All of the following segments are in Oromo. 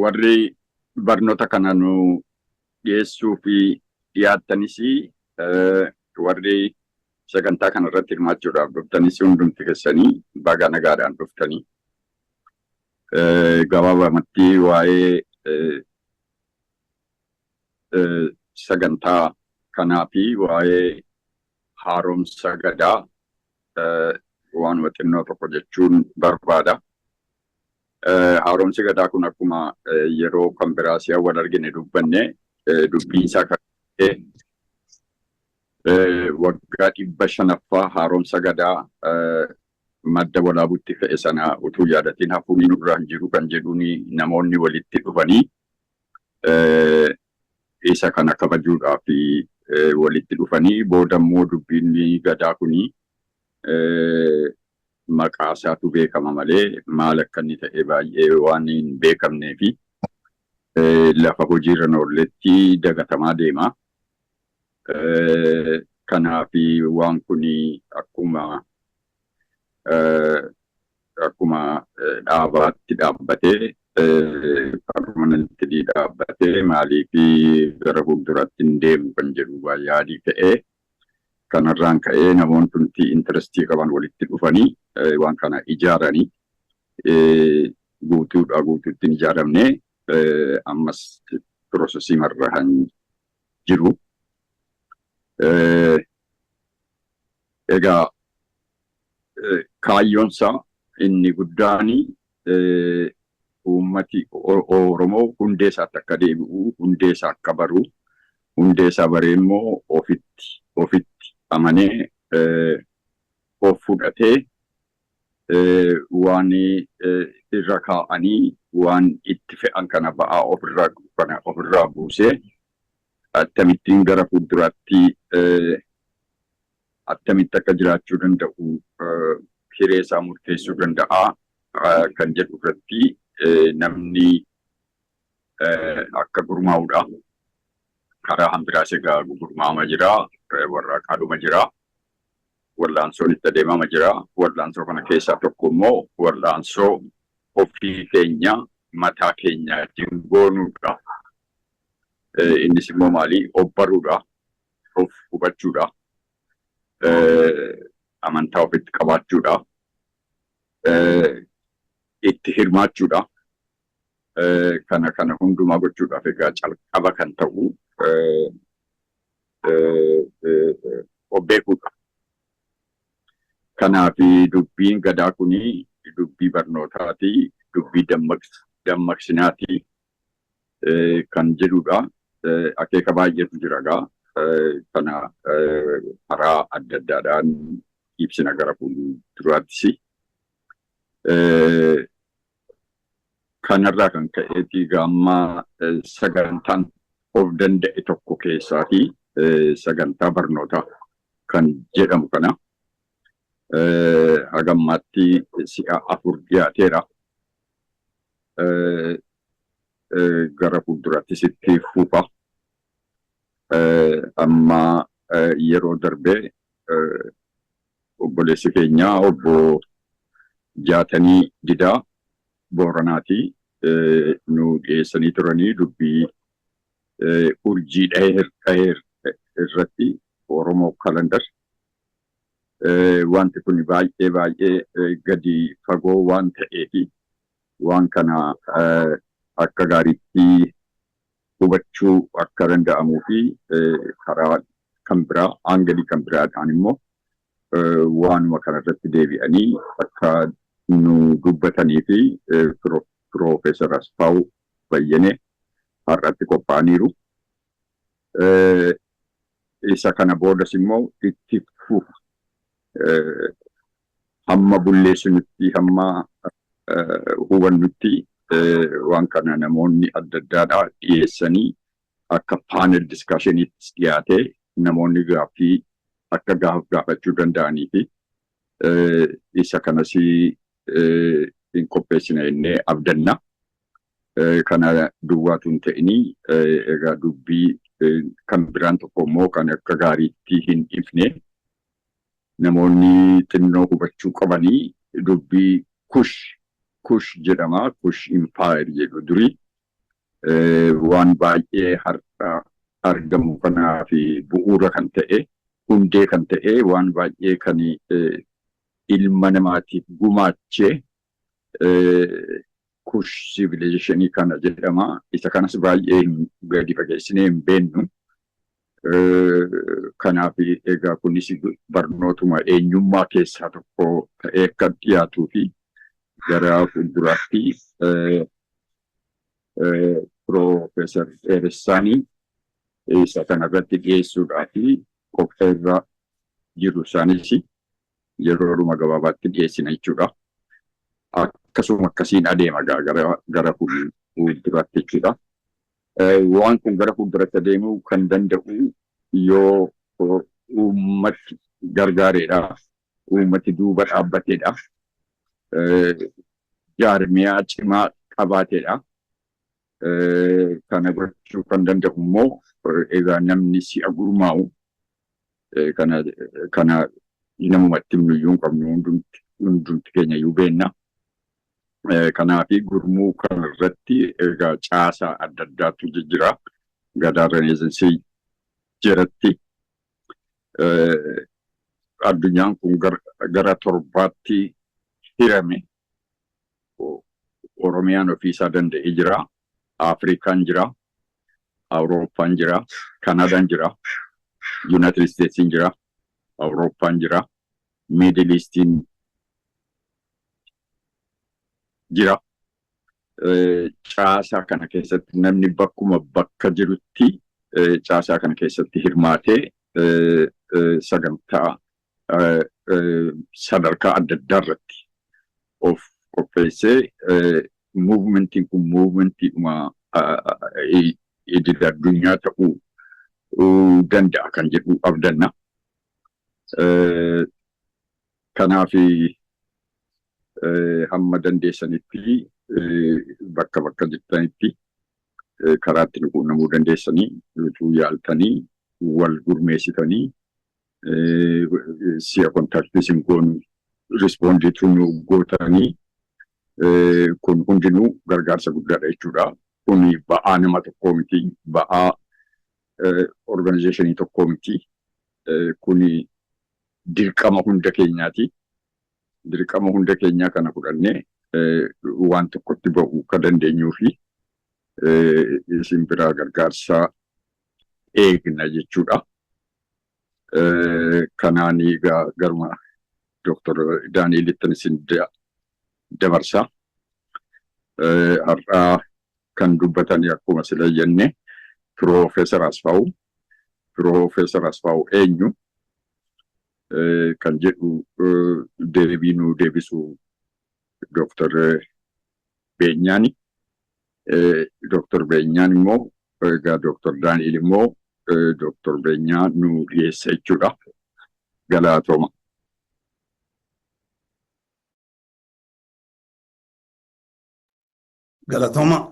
Warri barnoota kana nu dhiyeessuu fi dhiyaattanis, warri sagantaa kana irratti hirmaachuudhaaf dhuftanis, hundumti keessanii baga nagaadhaan dhuftanii. Gabaabamatti waa'ee sagantaa kanaa fi waa'ee haaromsa Gadaa waanuma xinnoo tokko jechuun barbaada. Haaromsi Gadaa kun akkuma yeroo kan biraa si'a wal argine dubbanne, dubbiin isaa kan waggaa 500ffaa haaromsa Gadaa Madda Walaabutti ka'e sana utuu yaadatiin hafuun nurraa hin jiru kan jedhuun namoonni walitti dhufanii isa kana kabajuudhaaf walitti dhufanii, booda immoo dubbiin Gadaa kuni maqaa isaatu beekama malee maal akka inni ta'e baay'ee waan hin beekamnee fi lafa hojiirra hin oolletti dagatamaa deema. Kanaaf waan kun akkuma dhaabaatti dhaabbatee, permanently dhaabbatee maaliif gara fuulduraatti hin deemu kan jedhu yaadii ka'ee, kanarraan ka'ee namoonni tunti interestii qaban walitti dhufanii waan kana ijaaranii, guutuudha guutuutti hin ijaaramne, ammas processii marra kan jiru. Egaa kaayyoonsaa inni guddaan uummati Oromoo hundee isaatti akka deebi'u, hundee isaa akka baru, hundee isaa baree immoo ofitti amanee, of fudhatee, waan irra kaa'anii waan itti fe'an kana ba'aa ofirraa kana ofirraa buusee akkamittiin gara fuulduraatti akkamitti akka jiraachuu danda'u, hiree isaa murteessuu danda'a kan jedhu irratti namni akka gurmaa'udha. Karaa hambiraas egaa gurmaa'ama jira, warraaqaadhuma jira, wal'aansoon itti adeemama jira. Wal'aansoo kana keessaa tokko immoo wal'aansoo ofii keenya mataa keenyaatiin goonuudha. Innis immoo maali? Of baruudha, of hubachuudha, amantaa ofitti qabaachuudha, itti hirmaachuudha. Kana hundumaa gochuudhaaf egaa calqaba kan ta'u of beekuudha. Kanaaf dubbiin Gadaa kuni dubbii barnootaati, dubbii dammaqsinaati kan jedhudha. Akeeka baay'eetu jira egaa. Kana karaa adda addaadhaan ibsina gara fuulduraattis. Kanarraa kan ka'eeti amma sagantaan of danda'e tokko keessaatii sagantaa barnootaa kan jedhamu kana hagammaatti si'a afur dhiyaateera. Gara fuulduraattis itti fufa. Amma yeroo darbee obboleessi keenya obbo Jaatanii Didaa Booranaatii nu dhiyeessanii turanii dubbii urjii dhahee irratti, Oromoo calendar. Wanti kun baay'ee baay'ee gadi fagoo waan ta'eefi waan kana akka gaariitti hubachuu akka danda'amuu fi karaa kan biraa, angle kan biraadhaan immoo waanuma kanarratti deebi'anii akka nu dubbatanii fi Piroofeesar Asfaaw Bayyanee har'atti qophaa'aniiru. Isa kana boodas immoo itti fufa. Hamma bulleessinutti, hamma hubannutti waan kana namoonni adda addaadhaa dhiyeessanii akka panel discussionitti dhiyaatee namoonni gaaffii akka gaafachuu danda'anii fi isa kanas hin qopheessina jennee abdanna. Kana duwwaatu hin ta'inii, egaa dubbii kan biraan tokko immoo kan akka gaariitti hin ifne, namoonni xinnoo hubachuu qabanii, dubbii Kush jedhama. Kush Empire jedhu durii. Waan baay'ee har'a argamu kanaa fi bu'uura kan ta'e, hundee kan ta'e, waan baay'ee kan ilma namaatiif gumaachee Kush civilization kana jedhama. Isa kanas baay'ee gadi fageessinee hin beennu. Kanaaf egaa kunis barnootuma eenyummaa keessaa tokko ta'ee akka dhiyaatuu fi gara fuulduraatti Piroofeesar Dheeressaanii isa kanarratti dhiyeessuudhaa fi qopheerra jiru, isaanis yeroodhuma gabaabaatti dhiyeessina jechuudha. Akkasuma akkasiin adeema gara fuulduraatti jechuudha. Waan kun gara fuulduratti adeemuu kan danda'u yoo uummati gargaareedha. Uummati duuba dhaabbateedha. Jaarmiyaa cimaa qabaateedha. Kana gochuu kan danda'u immoo egaa namni si'a gurmaa'u, kana namumatti himnuyyuu hin qabnu, hundumti keenya iyyuu beenna. Kanaaf gurmuu kanarratti egaa caasaa adda addaatu jira. Gadaa Renaissance jalatti addunyaan kun gara torbaatti hirame. Oromiyaan ofiisaa danda'ee jira. Afrikaan jira. Awurooppaan jira. Kanadaan jira. United Statesiin jira. Awurooppaan jira. Middle Eastiin jira. Caasaa kana keessatti namni bakkuma bakka jirutti caasaa kana keessatti hirmaatee sagantaa sadarkaa adda addaa irratti of qopheessee, movementiin kun movementiidhuma idil addunyaa ta'uu danda'a kan jedhu abdanna. Kanaaf hamma dandeessanitti bakka bakka jirtanitti karaa itti nu quunnamuu dandeessanii utuu yaaltanii, wal gurmeessitanii, si'a contactii isin goonu respondiitu nu gootanii, kun hundinuu gargaarsa guddaadha jechuudha. Kun ba'aa nama tokkoo miti, ba'aa organizationii tokkoo miti. Kuni dirqama hunda keenyaati. Dirqama hunda keenyaa kana fudhannee waan tokkotti ba'uu akka dandeenyuu fi isin biraa gargaarsa eegna jechuudha. Kanaan egaa garuma Dooktar Daani'elittan isin dabarsa. Har'aa kan dubbatan akkuma sila jenne Piroofeesar Asfaawu. Piroofeesar Asfaawu eenyu kan jedhu deebii nuu deebisu Dooktar Beenyaani. Dooktar Beenyaan immoo, egaa Dooktar Daani'el immoo Dooktar Beenyaa nu dhiyeessa jechuudha. Galatooma. Galatooma.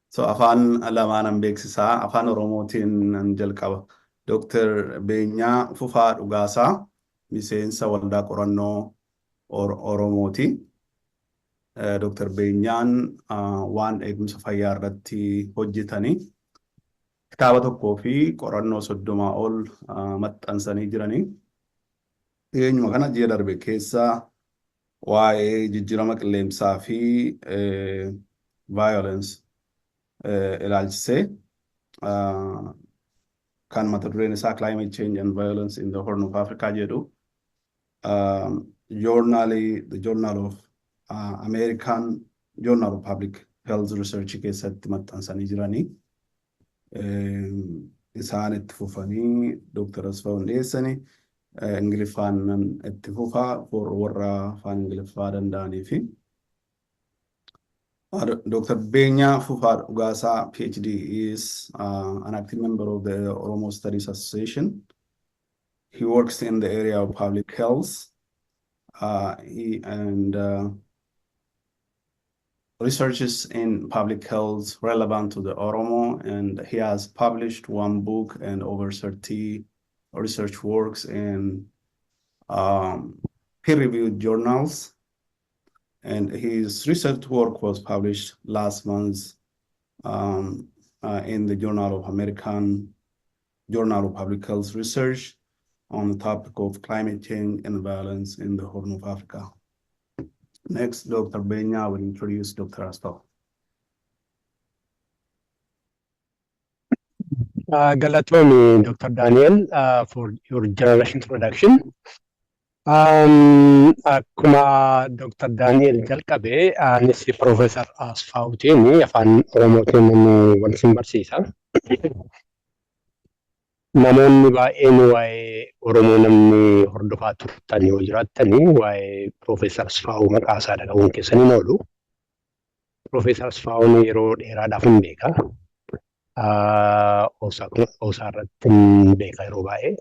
So afaan lamaanan beeksisaa, afaan Oromootiin nan jalqaba. Dooktar Beenyaa Fufaa Dhugaasaa miseensa waldaa qorannoo Oromooti. Dooktar Beenyaan waan eegumsa fayyaa irratti hojjetanii kitaaba tokkoo fi qorannoo 30 ol maxxansanii jiranii. Dhiyeenyuma kana ji'a darbe keessa waa'ee jijjiirama qilleensaa fi violence ilaalchisee kan mata dureen isaa "Climate Change and Violence in the Horn of Africa" jedhu journalii, the Journal of American Journal of Public Health Research keessatti maxxansanii jiranii. Isaan itti fufanii Dr. Asfaawun dhiyeessanii, Ingiliffaan itti fufaa for warra afaan Ingiliffaa danda'anii fi. Dr. Benya Fufa Dhugasa, PhD, is an active member of the Oromo Studies Association. He works in the area of public health. He and researches in public health relevant to the Oromo, and he has published one book and over 30 research works in peer-reviewed journals. And his research work was published last month in the Journal of American Journal of Public Health Research on the topic of climate change and violence in the Horn of Africa. Next, Dr. Benya will introduce Dr. Asfaw. Galatoomi, Dr. Daniel, for your generous introduction. Akkuma Dr. Daniel jalqabe, anis Professor Asfaawutiin afaan Oromootiin wal sin barsiisa. Namoonni baay'een waa'ee Oromoo namni hordofaa turtan yoo jiraattanii waa'ee Professor Asfaawu maqaa isaa dhaga'uun keessan hin oolu. Professor Asfaawun yeroo dheeraadhaaf hin beeka. OSA irratti hin beeka yeroo baay'ee.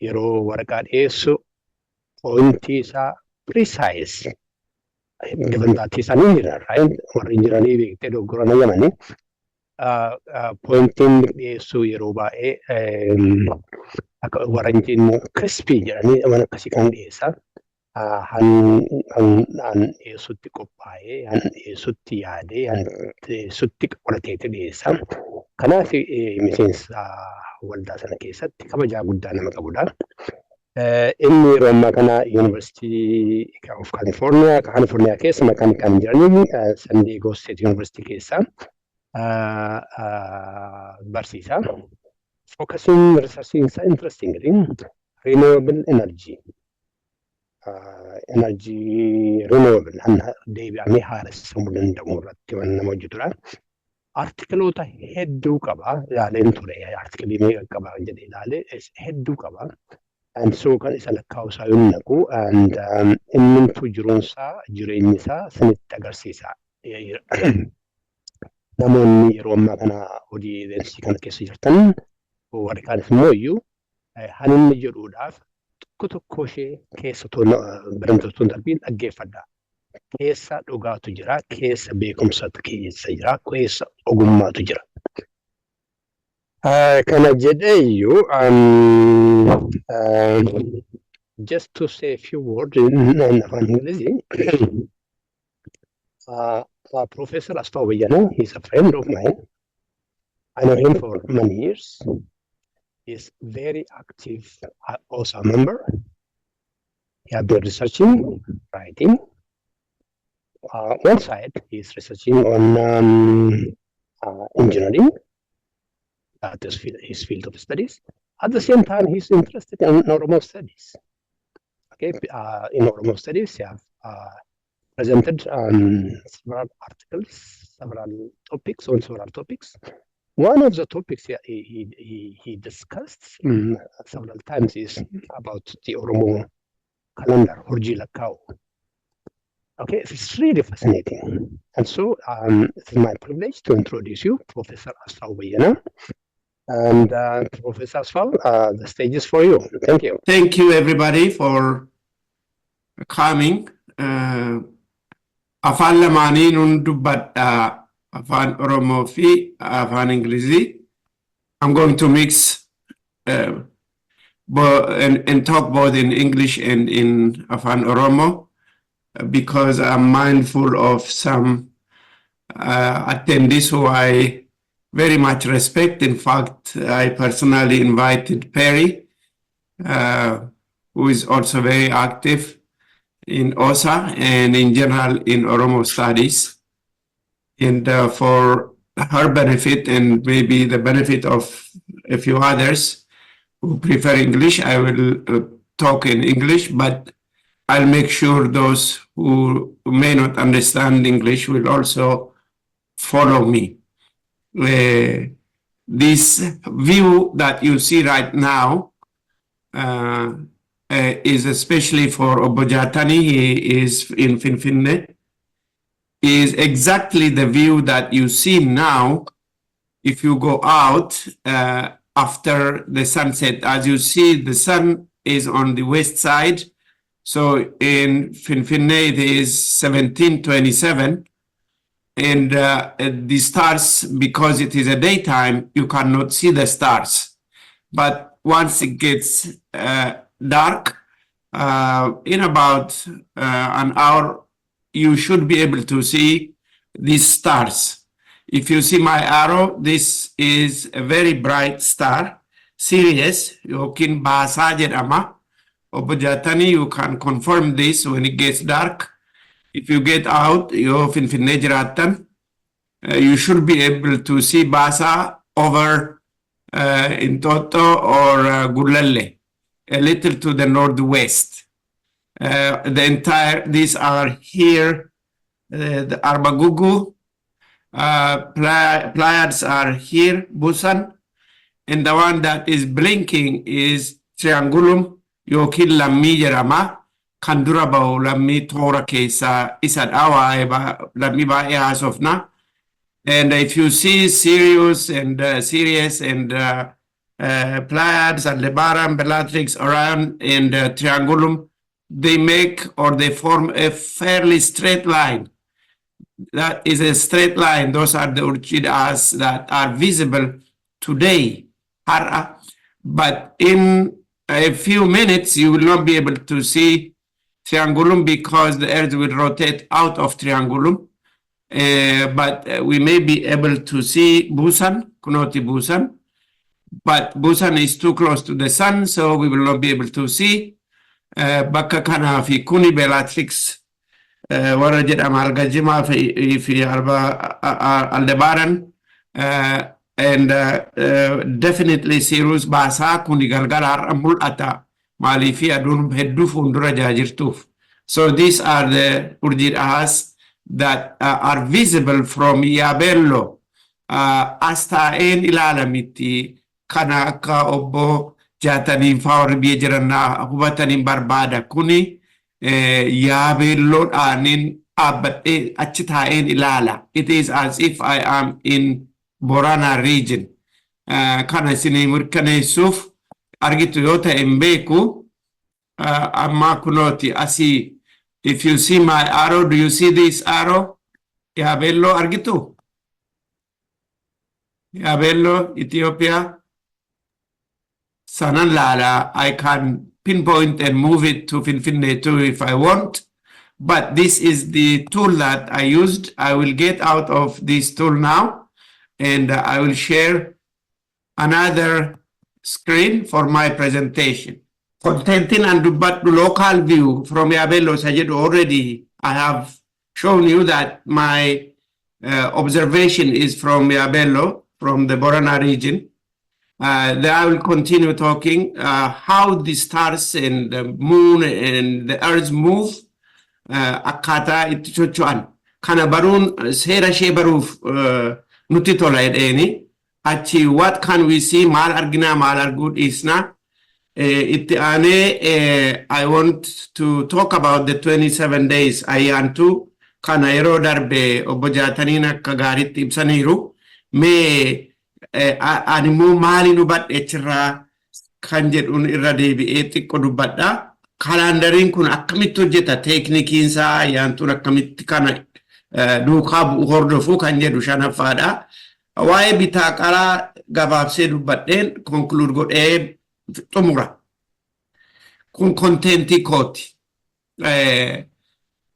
Yeroo waraqaa dhiyeessu pointii isaa precise gabantaatti isaanii jira. Warri jiranii beektee dogoggora nayyamanii. Pointiin dhiyeessuu yeroo baay'ee akka warra crispy jedhanii waan akkasii kan dhiyeessa. Han dhiyeessutti qophaa'ee, han dhiyeessutti yaadee, han dhiyeessutti qorateeti dhiyeessa. Kanaaf miseensa waldaa sana keessatti kabajaa guddaa nama qabudha. Inni yeroo ammaa kana University of California, California keessa maqaan kan jiranii San Diego State University keessa barsiisa. Focusing research isaa interestingly renewable energy. Energy renewable deebi'amee haaressamuu danda'u irratti waan nama hojjetudha. Artikiloota hedduu qaba. Ilaaleen ture. Artikilii meeqa qaba jedhee ilaalee hedduu qaba. And so kan isa lakkaa'u isaa yoo naqu and innimtuu jiruunsaa jireenyi isaa sinitti agarsiisa. Namoonni yeroo ammaa kana hojii eejensi kana keessa jirtan warri kaanis immoo iyyuu han inni jedhuudhaaf tokko tokko ishee keessa baramtoota hin darbiin dhaggeeffadha. Keessa dhugaatu jira, keessa beekumsatu keessa jira, keessa ogummaatu jira. Kana jedhee iyyuu, just to say a few words in afaan Ingilizii. Professor Asfaw Beyene, he's a friend of mine. I know him for many years. He's very active OSA member. He has been researching, writing. One side, he's researching on engineering. That is his field of studies. At the same time, he's interested in Oromo studies. Okay, in Oromo studies, he have presented several articles, several topics on several topics. One of the topics he discussed several times is about the Oromo calendar, Urjii Lakkaa'uu. Okay, it's really fascinating. And so it is my privilege to introduce you, Professor Asfaw Beyene. And Professor Asfaw, the stage is for you. Thank you. Thank you, everybody, for coming. Afaan lamaanii nun dubbadha, afaan Oromoo fi afaan Ingilizii. I'm going to mix and talk both in English and in Afaan Oromo because I'm mindful of some attendees who I very much respect. In fact, I personally invited Perry, who is also very active in OSA and in general in Oromo studies. And for her benefit and maybe the benefit of a few others who prefer English, I will talk in English, but I'll make sure those who may not understand English will also follow me. This view that you see right now is especially for Obbo Jatani. He is in Finfinne, is exactly the view that you see now if you go out after the sunset. As you see, the sun is on the west side. So in Finfinne, it is 17:27. And the stars, because it is a daytime, you cannot see the stars. But once it gets dark, in about an hour, you should be able to see these stars. If you see my arrow, this is a very bright star, Sirius yookiin Baasaa jedhama. Obbo Jaatanii, you can confirm this when it gets dark. If you get out, yoo Finfinnee jiraattan, you should be able to see Baasaa over Entoto or Gulalle, a little to the northwest. These are here, the Arbagugu, Pleiades are here, Busan, and the one that is blinking is Triangulum yookiin Lammii jedhama. Kan dura bahu lammii toora keessaa isadha. Waa'ee lammii baay'ee haasofna. And if you see Sirius and Pleiades, Aldebaran, Bellatrix, Orion, and Triangulum, they make or they form a fairly straight line. That is a straight line. Those are the Urchidas that are visible today. Har'a. But in a few minutes, you will not be able to see Triangulum because the Earth will rotate out of Triangulum. But we may be able to see Busan, kunooti Busan. But Busan is too close to the sun, so we will not be able to see. Bakka kanaa fi kuni Bellatrix warra jedhama, Algajimaa fi Aldebaran and definitely Sirius, Baasaa kuni galgala har'a mul'ata, maaliifi aduun hedduu fuuldura jaa jirtuuf. So these are the urjii dhahaas that are visible from Yaabello. As taa'een ilaalamitti kana akka obbo Jaataniin faa warri biyya jiran hubataniin barbaada. Kuni Yaabeelloodhaanin dhaabbadhee achi taa'een ilaala. It is as if I am in Borana region. Kana isinii mirkaneessuuf argitu yoo ta'e hin beeku. Amma kunooti asii, if you see my arrow, do you see this arrow? Yaabelloo argitu? Yaabelloo, Ethiopia. Sanan laala, I can pinpoint and move it to Finfinne too if I want. But this is the tool that I used. I will get out of this tool now and I will share another screen for my presentation. Contenting and dubbadhu local view from Yabello isa jedhu, already I have shown you that my observation is from Yabello, from the Borana region. Then I will continue talking how the stars and the moon and the earth move, akkaataa itti socho'an. Kana baruun seera ishee baruuf nutti tola jedheeni. Achi what can we see, maal arginaa, maal arguu dhiisnaa. Itti aanee I want to talk about the 27 days ayyaantuu kana yeroo darbe obbo Jaataniin akka gaariitti ibsaniiru. Mee ani immoo maaliin hubadhe achirraa kan jedhuun irra deebi'ee xiqqoo dubbadha. Kalaandariin kun akkamitti hojjeta, teeknikiin isaa, ayyaantuun akkamitti kana duukaa bu'u, hordofuu kan jedhu shanaffaadha. Waa'ee bitaa qaraa gabaabsee dubbadheen conclude godhee xumura. Kun contentii kooti.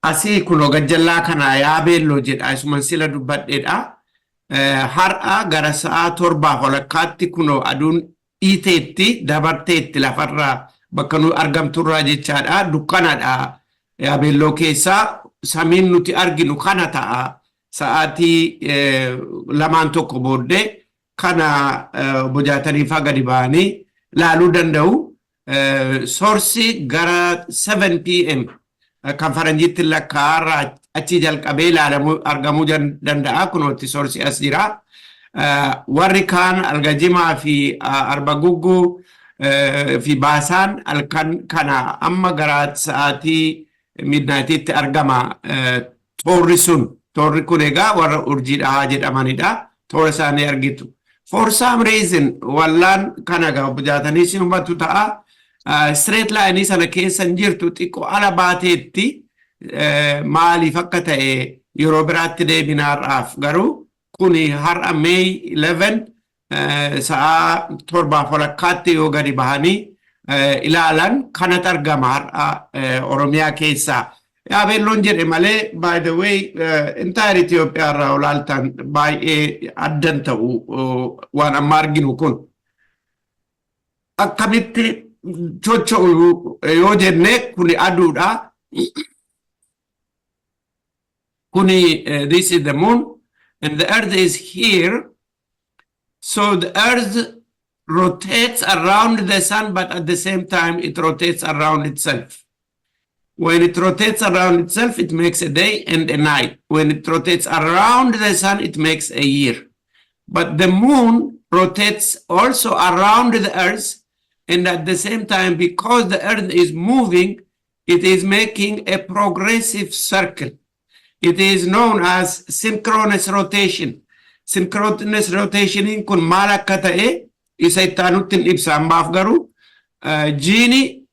Asii kun gajjallaa kana Yaabeelloo jedha, isuman sila dubbadheedha. Har'a gara sa'aa 7 walakkaatti kunoo aduun dhiiteetti, dabarteetti lafarraa bakka nu argamturraa jechaadha. Dukkanadha. Yaabeelloo keessaa samiin nuti arginu kana ta'a. Sa'aatii lamaan tokko booddee kana obbo Jaataniifaa gadi ba'anii laaluu danda'u. Source gara 7 p.m. kan faranjiitti lakkaa'arraa achi jalqabee ilaalamuu argamuu danda'a. Kunooti source as jira. Warri kaan Algajimaa fi Arbagugguu fi Baasaan halkan kana amma gara sa'aatii midnightiitti argama toorri sun. Toorri kun egaa warra urjii dhahaa jedhamanidha. Toora isaanii argitu. For some reason wallaan kana egaa obbo Jaatanii si hubatu ta'a. Straight line sana keessa hin jirtu, xiqqoo ala baateetti. Maaliif akka ta'e yeroo biraatti deebina, har'aaf garuu kuni har'a May 11 sa'aa 7 walakkaatti yoo gadi bahanii ilaalan kanatu argama har'a Oromiyaa keessaa. Yaabeelloon jedhe malee, by the way, entire Itoophiyaa irraa olaaltan baay'ee addan ta'u waan amma arginu kun. Akkamitti socho'u yoo jenne, kuni aduudha. Kuni this is the moon and the earth is here. So the earth rotates around the sun, but at the same time it rotates around itself. When it rotates around itself, it makes a day and a night. When it rotates around the sun, it makes a year. But the moon rotates also around the earth, and at the same time, because the earth is moving, it is making a progressive circle. It is known as synchronous rotation. Synchronous rotation kun maal akka ta'e isa itti aanutti hin ibsa. Ammaaf garuu jiini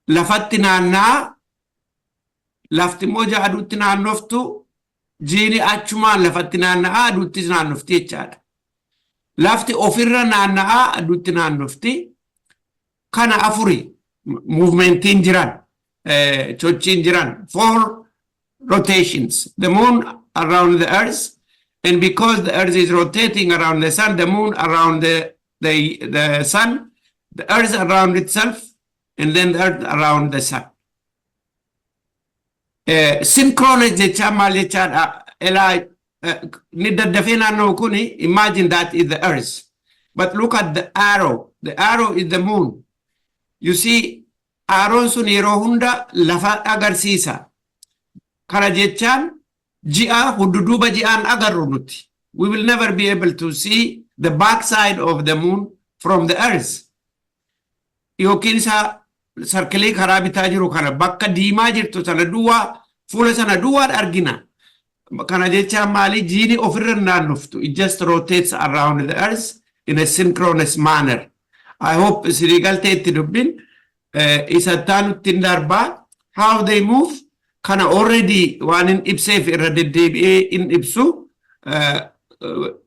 lafatti naanna'aa, lafti immoo ji'a aduutti naannoftu, jiini achumaan lafatti naanna'aa, aduuttis naannofti jechaadha. Lafti ofirra naanna'aa, aduutti naannofti. Kana afuri movementiin jiran, sochiin jiran, four rotations. The moon around the earth, and because the earth is rotating around the sun, the moon around the sun, the earth around itself, and then the earth around the sun. Synchronous jechaan maal jechaadha? Elaa ni daddafee naanna'u kuni, imagine that is the earth. But look at the arrow. The arrow is the moon. You see, arrown sun yeroo hunda lafa agarsiisa. Kana jechaan ji'a hudduduuba ji'aan agarru nuti. We will never be able to see the backside of the moon from the earth. Yookiin isa circleii karaa bitaa jiru kana, bakka diimaa jirtu sana duwwaa, fuula sana duwwaan argina. Kana jechaan maali? Jiini ofirra naannoftu. It just rotates around the earth in a synchronous manner. I hope isinii galtee itti dubbin isa taanutti hin darbaa. How they move kana already waan hin ibseef irra deddeebi'ee hin ibsu.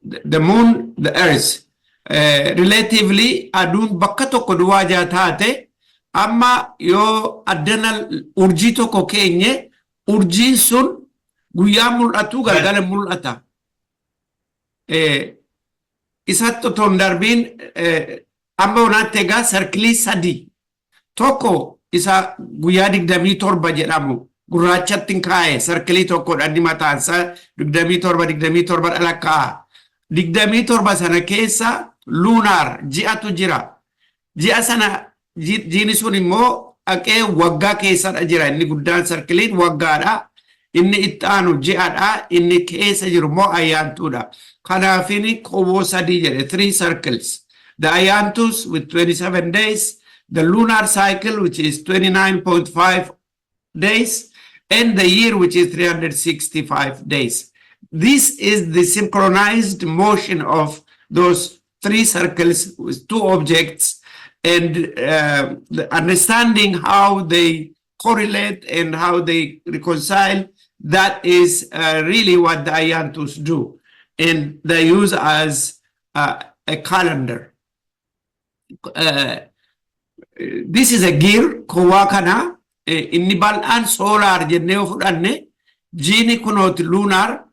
The moon, the earth. Relatively aduun bakka tokko duwwaa jaa taate, amma yoo addana urjii tokko keenye, urjiin sun guyyaa mul'atu, galgala mul'ata. Isatti otoo hin darbiin, amma onaatti egaa circleii sadi, tokko isa guyyaa 27 jedhamu gurraachatti hin kaa'e, circleii tokkodha inni mataansaa 27 27 dhala kaa'a. 27 sana keessa lunar ji'atu jira. Ji'a sana jiini sun immoo dhaqee waggaa keessadha jira. Inni guddaan circleiin waggaadha. Inni itti aanu ji'adha. Inni keessa jiru immoo ayyaantuudha. Kanaafini koboo sadii jedhe, three circles. The ayyaantus with 27 days, the lunar cycle, which is 29.5 days, and the year, which is 365 days. This is the synchronized motion of those three circles with two objects, and the understanding how they correlate and how they reconcile, that is really what the Ayantus do. And they use as a calendar. This is a gear, kowwaa kana inni bal'aan solar jennee yoo fudhanne, jiini kunooti lunar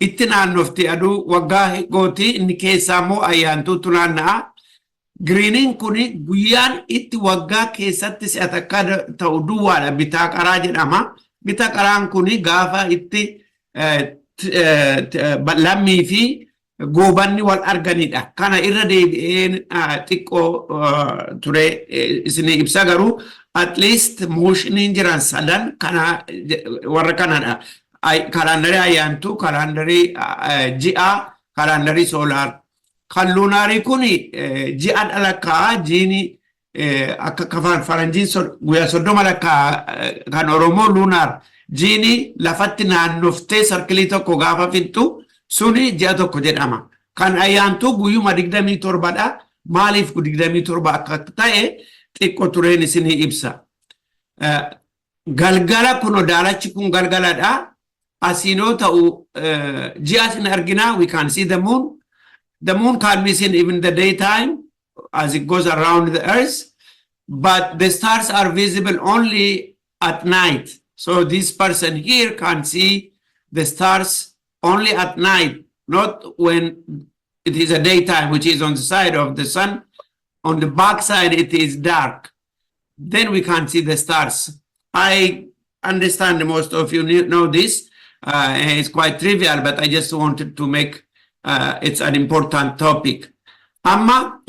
itti naannofti, aduu waggaa gooti, inni keessaa immoo ayyaantuutu naanna'a. Greeniin kuni guyyaan itti waggaa keessatti si'a takka ta'u duwwaadha, bitaa qaraa jedhama. Bitaa qaraan kuni gaafa itti lammii fi goobanni wal arganidha. Kana irra deebi'een xiqqoo ture isinii ibsa, garuu at least motioniin jiran sadan kana warra kanadha. Calendarii ayyaantuu, calendarii ji'aa, calendarii solar. Kan lunarii kun ji'a dhalakkaa, jiini akka kafaan faranjiin guyyaa 30 lakkaa, kan Oromoo lunar jiini lafatti naannoftee circleii tokko gaafa fixxu suni ji'a tokko jedhama. Kan ayyaantuu guyyuma 27dha. Maaliif 27 akka ta'e xiqqoo tureen isinii ibsa. Galgala kuno daalachi kun galgaladha. Asiinoo ta'u ji'a isin argina, we can see the moon. The moon can be seen even the daytime as it goes around the earth, but the stars are visible only at night. So this person here can see the stars only at night, not when it is a daytime, which is on the side of the sun. On the back side, it is dark. Then we can see the stars. I understand most of you know this. It's quite trivial, but I just wanted to make it's an important topic. Amma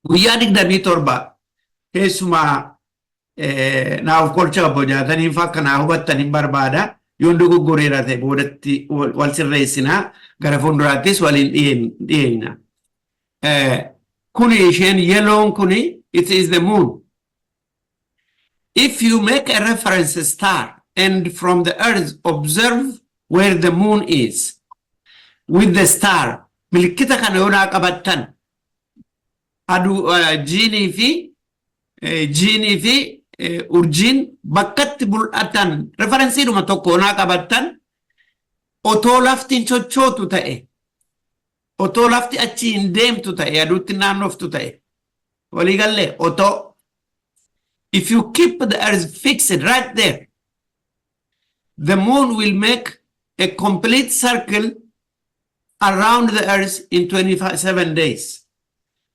guyyaa 27 keessumaa naaf kolcha obbo Jaataniin akka naa hubattan hin barbaada. Yoon dogoggoreera ta'e boodatti wal sirreessinaa, gara fuulduraattis waliin dhiyeenya. Kuni isheen yellown kuni, it is the moon. If you make a reference star and from the earth observe where the moon is with the star, milikita kana yoo naa qabattan, aduu jiinii fi urjiin bakkatti mul'atan referenceiidhuma tokko yoo naa qabattan, otoo lafti hin sochootu ta'e, otoo lafti achi hin deemtu ta'e, aduutti naannoftu ta'e, waliigallee, otoo if you keep the earth fixed right there, the moon will make a complete circle around the earth in 27 days.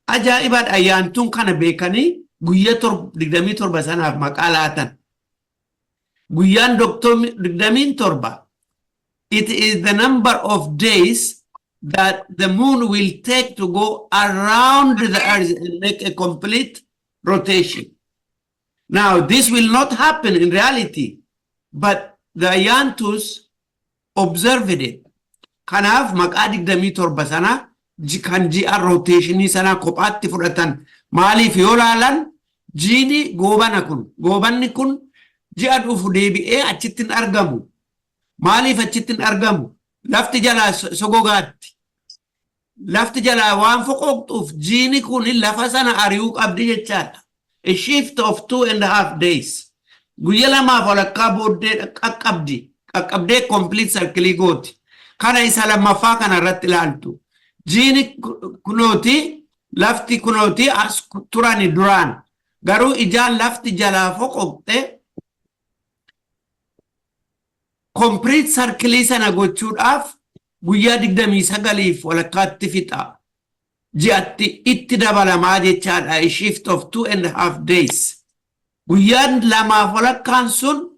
Ajaa'ibaadha. Ayyaantuun kana beekanii guyyaa 27 sanaaf maqaa laatan. Guyyaan 27, it is the number of days that the moon will take to go around the earth and make a complete rotation. Now, this will not happen in reality, but the Ayyaantus observed it. Kanaaf maqaa 27 sana kan ji'a rotationii sana kophaatti fudhatan. Maaliif yoo laalan, jiini goobana kun, goobanni kun ji'a dhufu deebi'ee achitti hin argamu. Maaliif achitti hin argamu? Lafti jalaa sogogaatti. Lafti jalaa waan foqoqxuuf jiini kun lafa sana ari'uu qabdi jechaadha. A shift of 2.5 days. Guyya lamaaf walakkaa booddee qaqqabdi. Qaqqabdee complete circle gooti. Kana isa lammaffaa kana irratti ilaaltu. Jiini kunooti, lafti kunooti as turani duraan. Garuu ijaan lafti jalaa foqoqxe complete circle sana gochuudhaaf guyyaa 29f walakkaatti fixa. Ji'atti itti dabalamaa jechaadha. A shift of 2.5 days. Guyyaan lamaaf walakkaan sun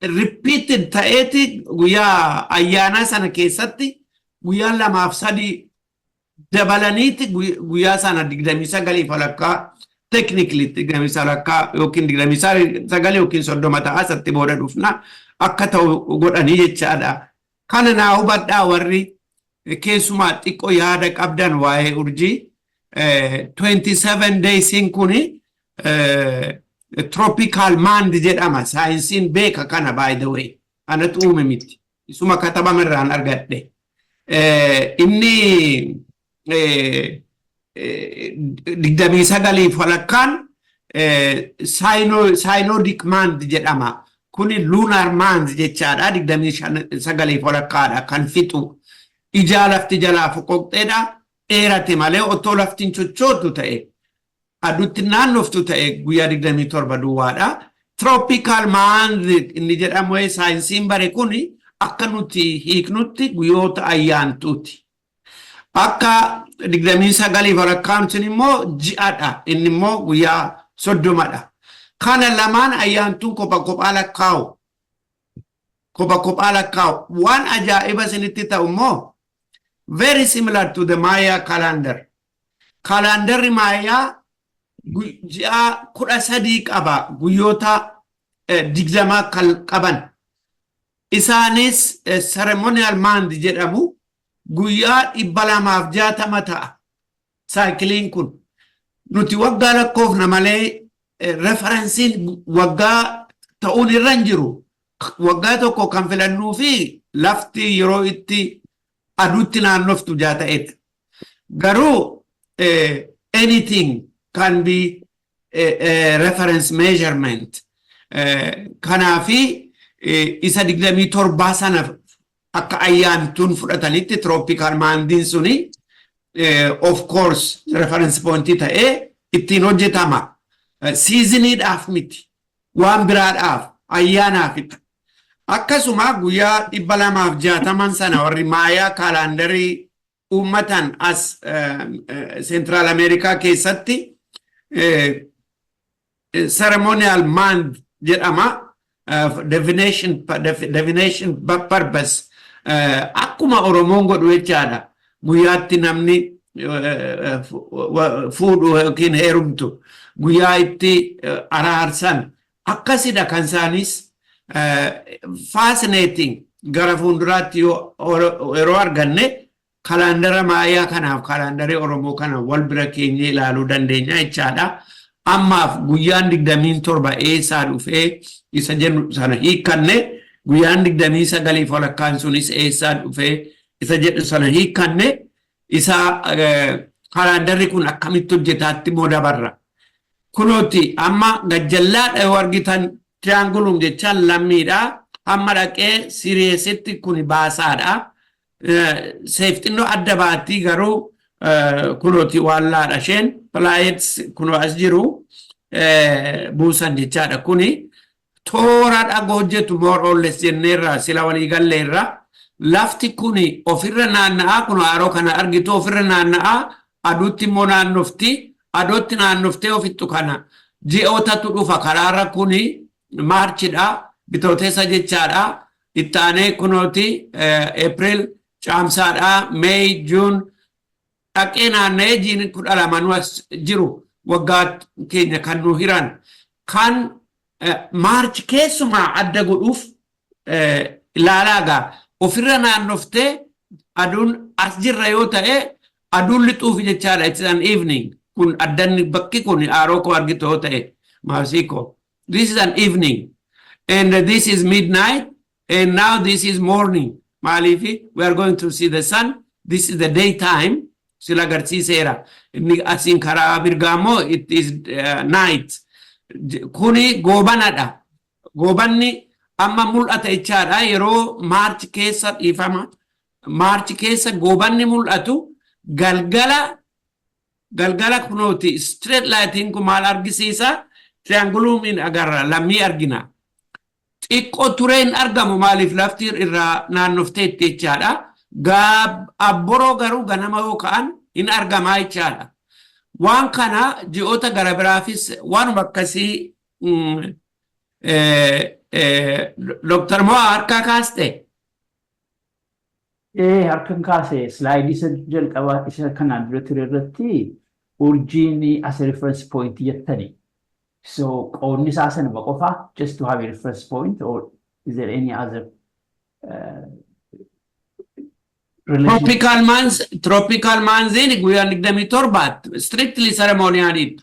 repeated ta'eeti guyyaa ayyaanaa sana keessatti guyyaan lamaaf sadii dabalaniiti guyyaa sana 29f walakkaa, technically 29 yookiin 29 yookiin 30 ta'a, isatti booda dhufna, akka ta'u godhanii jechaadha. Kana naa hubadhaa, warri keessumaa xiqqoo yaada qabdan waa'ee urjii. 27 daysiin kuni tropical month jedhama. Saayinsiin beeka kana, by the way. Anatu uume miti. Isuma katabame irraan argadhe. Inni 29f walakkaan synodic month jedhama. Kuni lunar month jechaadha. 29f walakkaadha kan fixu. Ijaa lafti jalaa foqoqxeedha. Dheerate malee otoo lafti hin sochootu ta'e, aduutti naannoftu ta'e, guyyaa 27 duwwaadha. Tropical month inni jedhamu saayinsiin bare kuni akka nuti hiiknutti guyyoota ayyaantuuti. Akka 29f walakkaan sun immoo ji'adha. Inni immoo guyyaa 30dha. Kana lamaan ayyaantuun kopha kophaa lakkaa'u. Kopha kophaa lakkaa'u. Waan ajaa'iba isinitti ta'u immoo, very similar to the Maya calendar. Kalandarri Maayaa ji'a 13 qaba, guyyoota 20 kan qaban. Isaanis ceremonial month jedhamu, guyyaa 260 ta'a. Cycleiin kun. Nuti waggaa lakkoofna malee referenceiin waggaa ta'uun irra hin jiru. Waggaa tokko kan filannuu fi lafti yeroo itti aduutti naannoftu jaa ta'edha. Garuu anything can be a reference measurement. Kanaafi isa 27 sana akka ayyaantuun fudhatanitti tropical monthiin suni of course reference point ta'ee ittiin hojjetama. Seasoniidhaaf miti. Waan biraadhaaf ayyaanaafidha. Akkasuma guyyaa 260n sana warri Maayaa kaalaandarii uummatan as Central Ameerikaa keessatti ceremonial month jedhama. Divination purpose akkuma Oromoon godhu jechaadha. Guyyaatti namni fuudhu yookiin heerumtu, guyyaa itti araarsan akkasidha. Kan isaanis fascinating. Gara fuulduraatti yeroo arganne kalaandara Maayaa kanaaf kalaandarii Oromoo kana wal bira keenyee ilaaluu dandeenya jechaadha. Ammaaf guyyaan 27 eessaa dhufee isa jennu sana hiikkanne, guyyaan 29f walakkaan sunis eessaa dhufee isa jedhu sana hiikkanne, isa kalaandarri kun akkamitti hojjetaatti immoo dabarra. Kunooti amma gajjallaadha yoo argitan, triangulum jechaan lammiidha. Hamma dhaqee Siriusitti kun baasaadha. Seefxinnoo adda baattii garuu kunooti waallaadha isheen. Pleiades kunoo as jiru buusan jechaadha kuni. Toora dhagoo hojjetu more or less jenneerra, sila walii galleerra. Lafti kuni ofirra naanna'aa, kun haroo kana argitu, ofirra naanna'aa, aduutti immoo naannofti. Aduutti naannoftee ofittu kana ji'ootatu dhufa karaarra. Kuni Marchidha, Bitootessa jechaadha. Itti aanee kunooti April, Caamsaadha, May, June, dhaqee naanna'ee jiini 12 as jiru waggaa keenya kan nu hiran. Kan March keessumaa adda godhuuf ilaalaa gaa, ofirra naannoftee aduun as jirra yoo ta'e aduun lixuuf jechaadha. It's an evening. Kun addanni bakki kun aaroo koo argitu yoo ta'e maasii koo. This is an evening and this is midnight and now this is morning. Maaliifi we are going to see the sun. This is the daytime, sila agarsiiseera. Inni asiin karaa mirgaa immoo it is night. Kuni goobanadha. Goobanni amma mul'ata jechaadha. Yeroo March keessa, dhiifama, March keessa goobanni mul'atu galgala galgala. Kunooti straight lighting kun maal argisiisa? Triangulumiin agarra, lammii argina. Xiqqoo tureen argamu, maaliif lafti irraa naannofteetti jechaadha. Abboroo garuu ganama yoo ka'an hin argamaa jechaadha. Waan kana ji'oota gara biraafis waanuma akkasii. Dr. Mo'aa, harkaa kaaste? Ee, harkan kaase. Slideii isa jalqabaa isa kanaan dura ture irratti urjiin as a reference point jettani. So qoodni isaa sanuma qofa, just to have a reference point, or is there any other relation? Tropical months, tropical monthsiin guyyaan 27 strictly ceremonialiidha.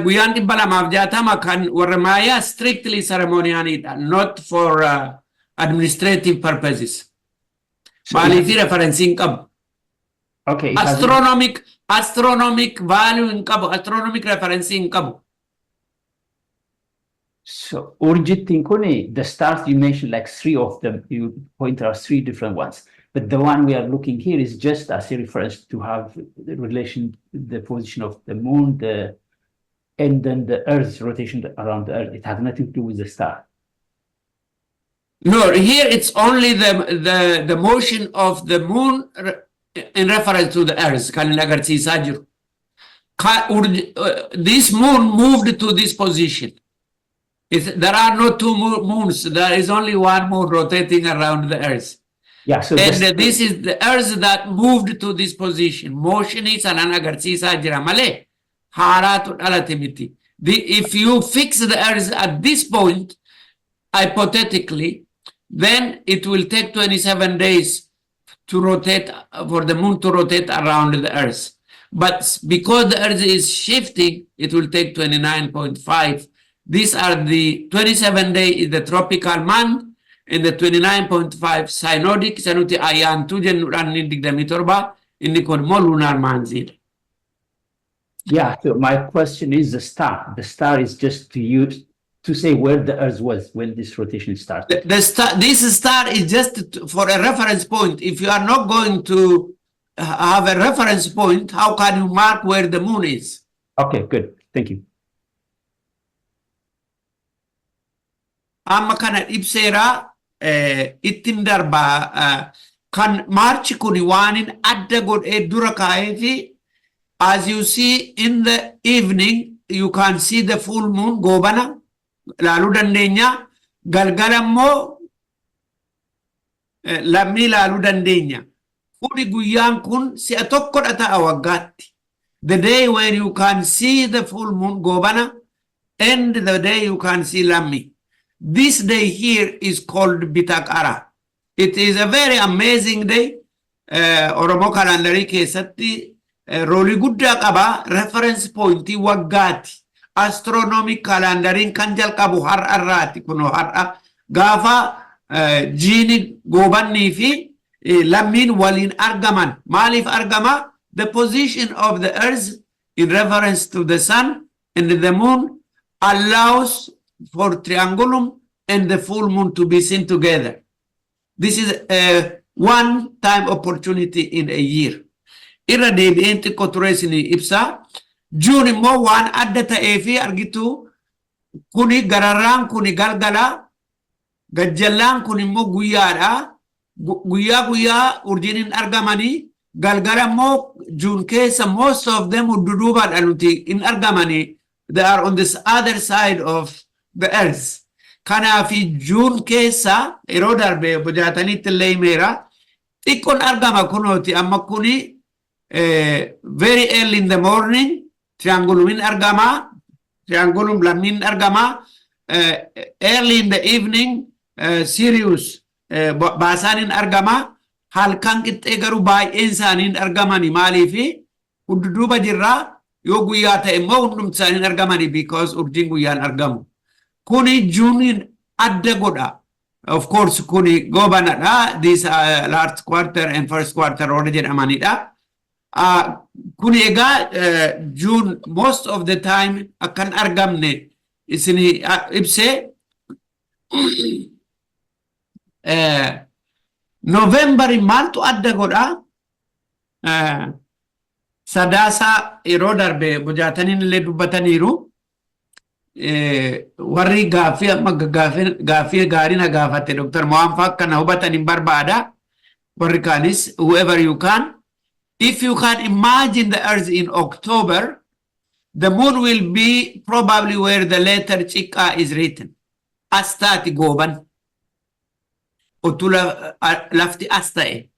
Guyyaan 260 kan warra Maayaa strictly ceremonialiidha, not for administrative purposes. Maaliif reference hin qabu. Okay, it has- Astronomic value hin qabu, astronomic reference hin qabu. So urjittiin kuni, the stars you mentioned, like three of them, you pointed out three different ones. But the one we are looking here is just as a reference to have the relation, the position of the moon, the and then the Earth's rotation around the Earth. It has nothing to do with the star. No, here it's only the motion of the moon in reference to the Earth kan inni agarsiisaa jiru. This moon moved to this position. There are no two moons. There is only one moon rotating around the Earth. Yeah, so And this is the Earth that moved to this position. Motion sanaan agarsiisaa jira malee haaraatu dhalate miti. If you fix the Earth at this point, hypothetically, then it will take 27 days to rotate, for the moon to rotate around the Earth. But because the Earth is shifting, it will take 29.5. These are the 27 day is the tropical month and the 29.5 synodic, isa nuti ayyaantuu jennuudhaan, inni 27, inni kun immoo lunar monthsiidha. Yeah, so my question is the star. The star is just to use to say where the Earth was when this rotation started. The star, this star is just for a reference point. If you are not going to have a reference point, how can you mark where the moon is? Okay, good. Thank you. Amma kana ibseeraa, ittiin darbaa. Kan March kun waan adda godhee dura kaa'ee fi as you see, in the evening you can see the full moon, Goobana ilaaluu dandeenya. Galgala immoo Lammii ilaaluu dandeenya. Kuni guyyaan kun si'a tokkodha ta'a waggaatti. The day when you can see the full moon, Goobana, and the day you can see Lammi. This day here is called Bitaqara. It is a very amazing day. Oromoo calendarii keessatti roolii guddaa qaba. Reference pointii waggaati. Astronomic calendariin kan jalqabu har'a irraati. Kunoo har'a gaafa jiini Goobannii fi Lammiin waliin argaman. Maaliif argama? The position of the earth in reference to the sun and the moon allows for triangulum and the full moon to be seen together. This is a one-time opportunity in a year. Irra deebi'een xiqqoo ture isinii ibsa. June immoo waan adda ta'ee fi argitu, kuni gararraan kuni galgala, gajjallaan kun immoo guyyaadha. Guyyaa guyyaa urjiin hin argamanii, galgala immoo June keessa most of them dudduubaadha nuti hin argamanii. They are on this other side of the earth. Kanaafi June keessa yeroo darbe bojaataniitti illee himeera. Xiqqoon argama kunooti amma kuni very early in the morning triangulumin argama. Triangulum Lammiin argama. Early in the evening Sirius baasaan hin argama. Halkan qixxee garuu baay'een isaanii hin argamani. Maaliifi? Dudduuba jirraa. Yoo guyyaa ta'e immoo hundumti isaanii hin argamani, because urjiin guyyaan argamu. Kuni Juneiin adda godha. Of course kuni Goobanadha. This last quarter and first quarter warra jedhamanidha. Kuni egaa June most of the time akkan argamne isini ibsee. November maaltu adda godha? Sadaasa yeroo darbe bojaataniin illee dubbataniiru. Warri gaaffii amma gaaffii gaarii na gaafate Dr. Mo'aan akka na hubatan hin barbaada. Warri kaanis, whoever you can. If you can imagine the earth in October, the moon will be probably where the letter Chika is written. As taati Gooban. Utuu lafti as ta'e.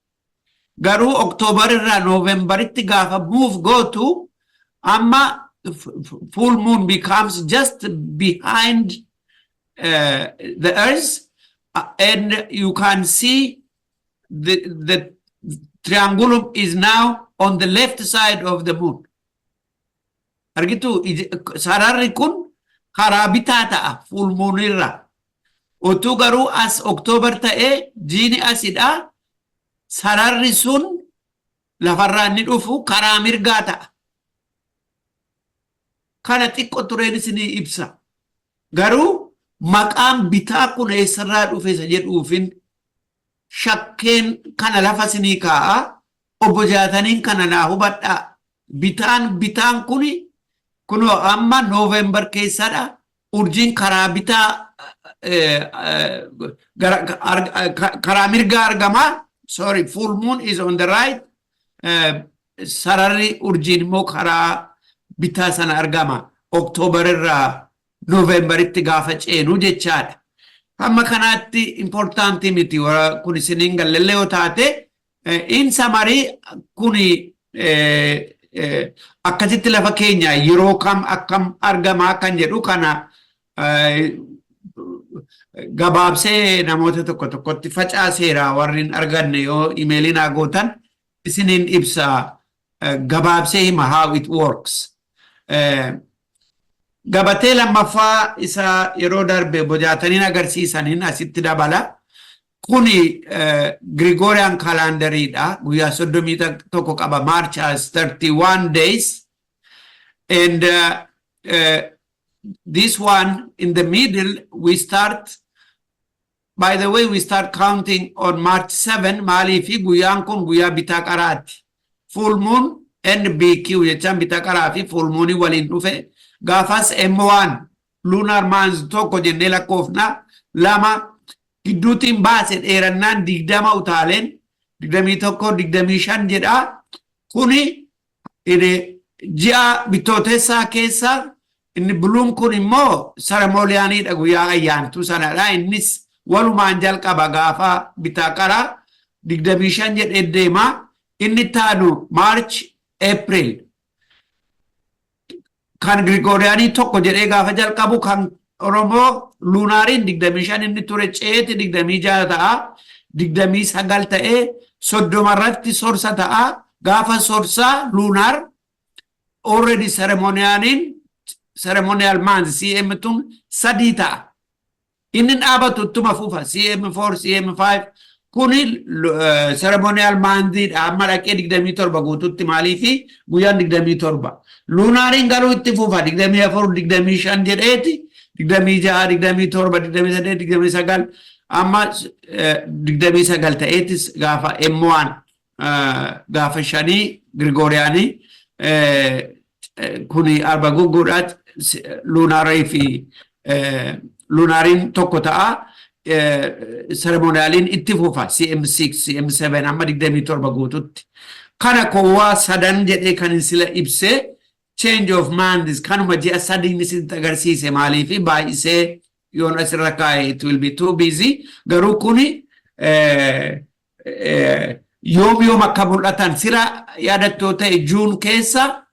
Garuu October irraa Novemberitti gaafa move gootu, amma full moon becomes just behind the earth, and you can see the triangulum is now on the left side of the moon. Argitu, sararri kun karaa bitaa ta'a full moon irra. Utuu garuu as October ta'ee jiini asidha. Sararri sun lafarraa inni dhufu karaa mirgaa ta'a. Kana xiqqoo tureen isinii ibsa. Garuu maqaan bitaa kun eessarraa dhufe isa jedhuufin shakkeen kana lafa isinii kaa'a. Obbo Jaataniin kana naa hubadhaa. Bitaan kuni kunoo amma November keessadha. Urjiin karaa bitaa, karaa mirgaa argama. Sorry, full moon is on the right. Sararri urjiin immoo karaa bitaa sana argama. October irraa Novemberitti gaafa ceenu jechaadha. Hamma kanaatti importantii miti kun isiniin gallellee yoo taate. In summary, kuni akkasitti lafa keenya yeroo kam akkam argamaa kan jedhu kana gabaabsee namoota tokko tokkotti facaaseera. Warri hin arganne yoo emailii naa gootan isiniin ibsa, gabaabsee hima how it works. Gabatee lammaffaa isa yeroo darbe bojaataniin agarsiisaniin asitti dabala. Kuni Gregorian calendariidha. Guyyaa 31 qaba. March has 31 days. And this one in the middle, we start, by the way, we start counting on March 7. Maaliifi? Guyyaan kun guyyaa bitaa qaraati. Full moon NBQ jechaan bitaa qaraa fi full moonii waliin dhufe. Gaafas M1 Lunar month tokko jennee lakkoofna, lama gidduutiin baase dheerannaan 20 utaaleen 21, 25 jedha. Kuni ji'a Bitootessaa keessa. Inni blueun kun immoo ceremonialiidha, guyyaa ayyaantuu sanadha. Innis walumaan jalqaba gaafa bitaa qaraa 25 jedhee deema. Inni taanu March, April kan Gregorianii tokko jedhee gaafa jalqabu, kan Oromoo lunariin 25 inni ture ceeti 26 ta'a. 29 ta'ee 30 irratti sorsa ta'a. Gaafa sorsaa lunar already ceremonialiin, ceremonial month CM tun 3 ta'a. Inni dhaabatu ittuma fufa CM4, CM5 kuni ceremonial monthiidha amma dhaqee 27 guututti. Maaliifi guyyaan 27. Lunariin garuu itti fufa, 24, 25 jedheeti, 26, 27, 28, 29, amma 29 ta'eetis gaafa M1 gaafa 5 Gregorianii kuni Arba Gugguudhaatti lunarii fi lunariin tokko ta'a. Ceremonialiin itti fufa CM6, CM7 hamma 27 guututti. Kana kowwaa sadan jedhee kan sila ibsee change of months kanuma ji'a sadiin isinitti agarsiise. Maaliifi baay'isee yoon asirra kaa'e it will be too busy. Garuu kuni yoom yoom akka mul'atan sira yaadattoo ta'e, June keessa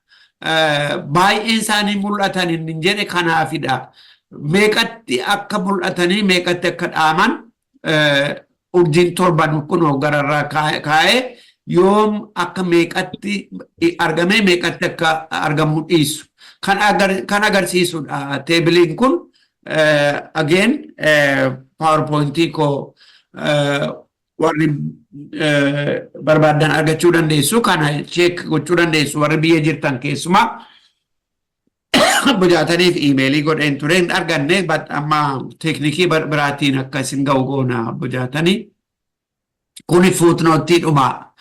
baay'een isaanii mul'atan inni jedhe kanaafidha. Meeqatti akka mul'atanii meeqatti akka dhaaman urjiin torban kun gararraa kaa'ee yoom akka meeqatti argamee meeqatti akka argamuu dhiisu kan agarsiisudha. Tableiin kun again PowerPointii koo warri barbaadan argachuu dandeessu, kana check gochuu dandeessu warri biyya jirtan keessumaa. Bojaataniif emailii godheen ture, hin arganne. Amma teeknikii biraatiin akka isin ga'u goona bojaatanii. Kuni footnoteiidhuma.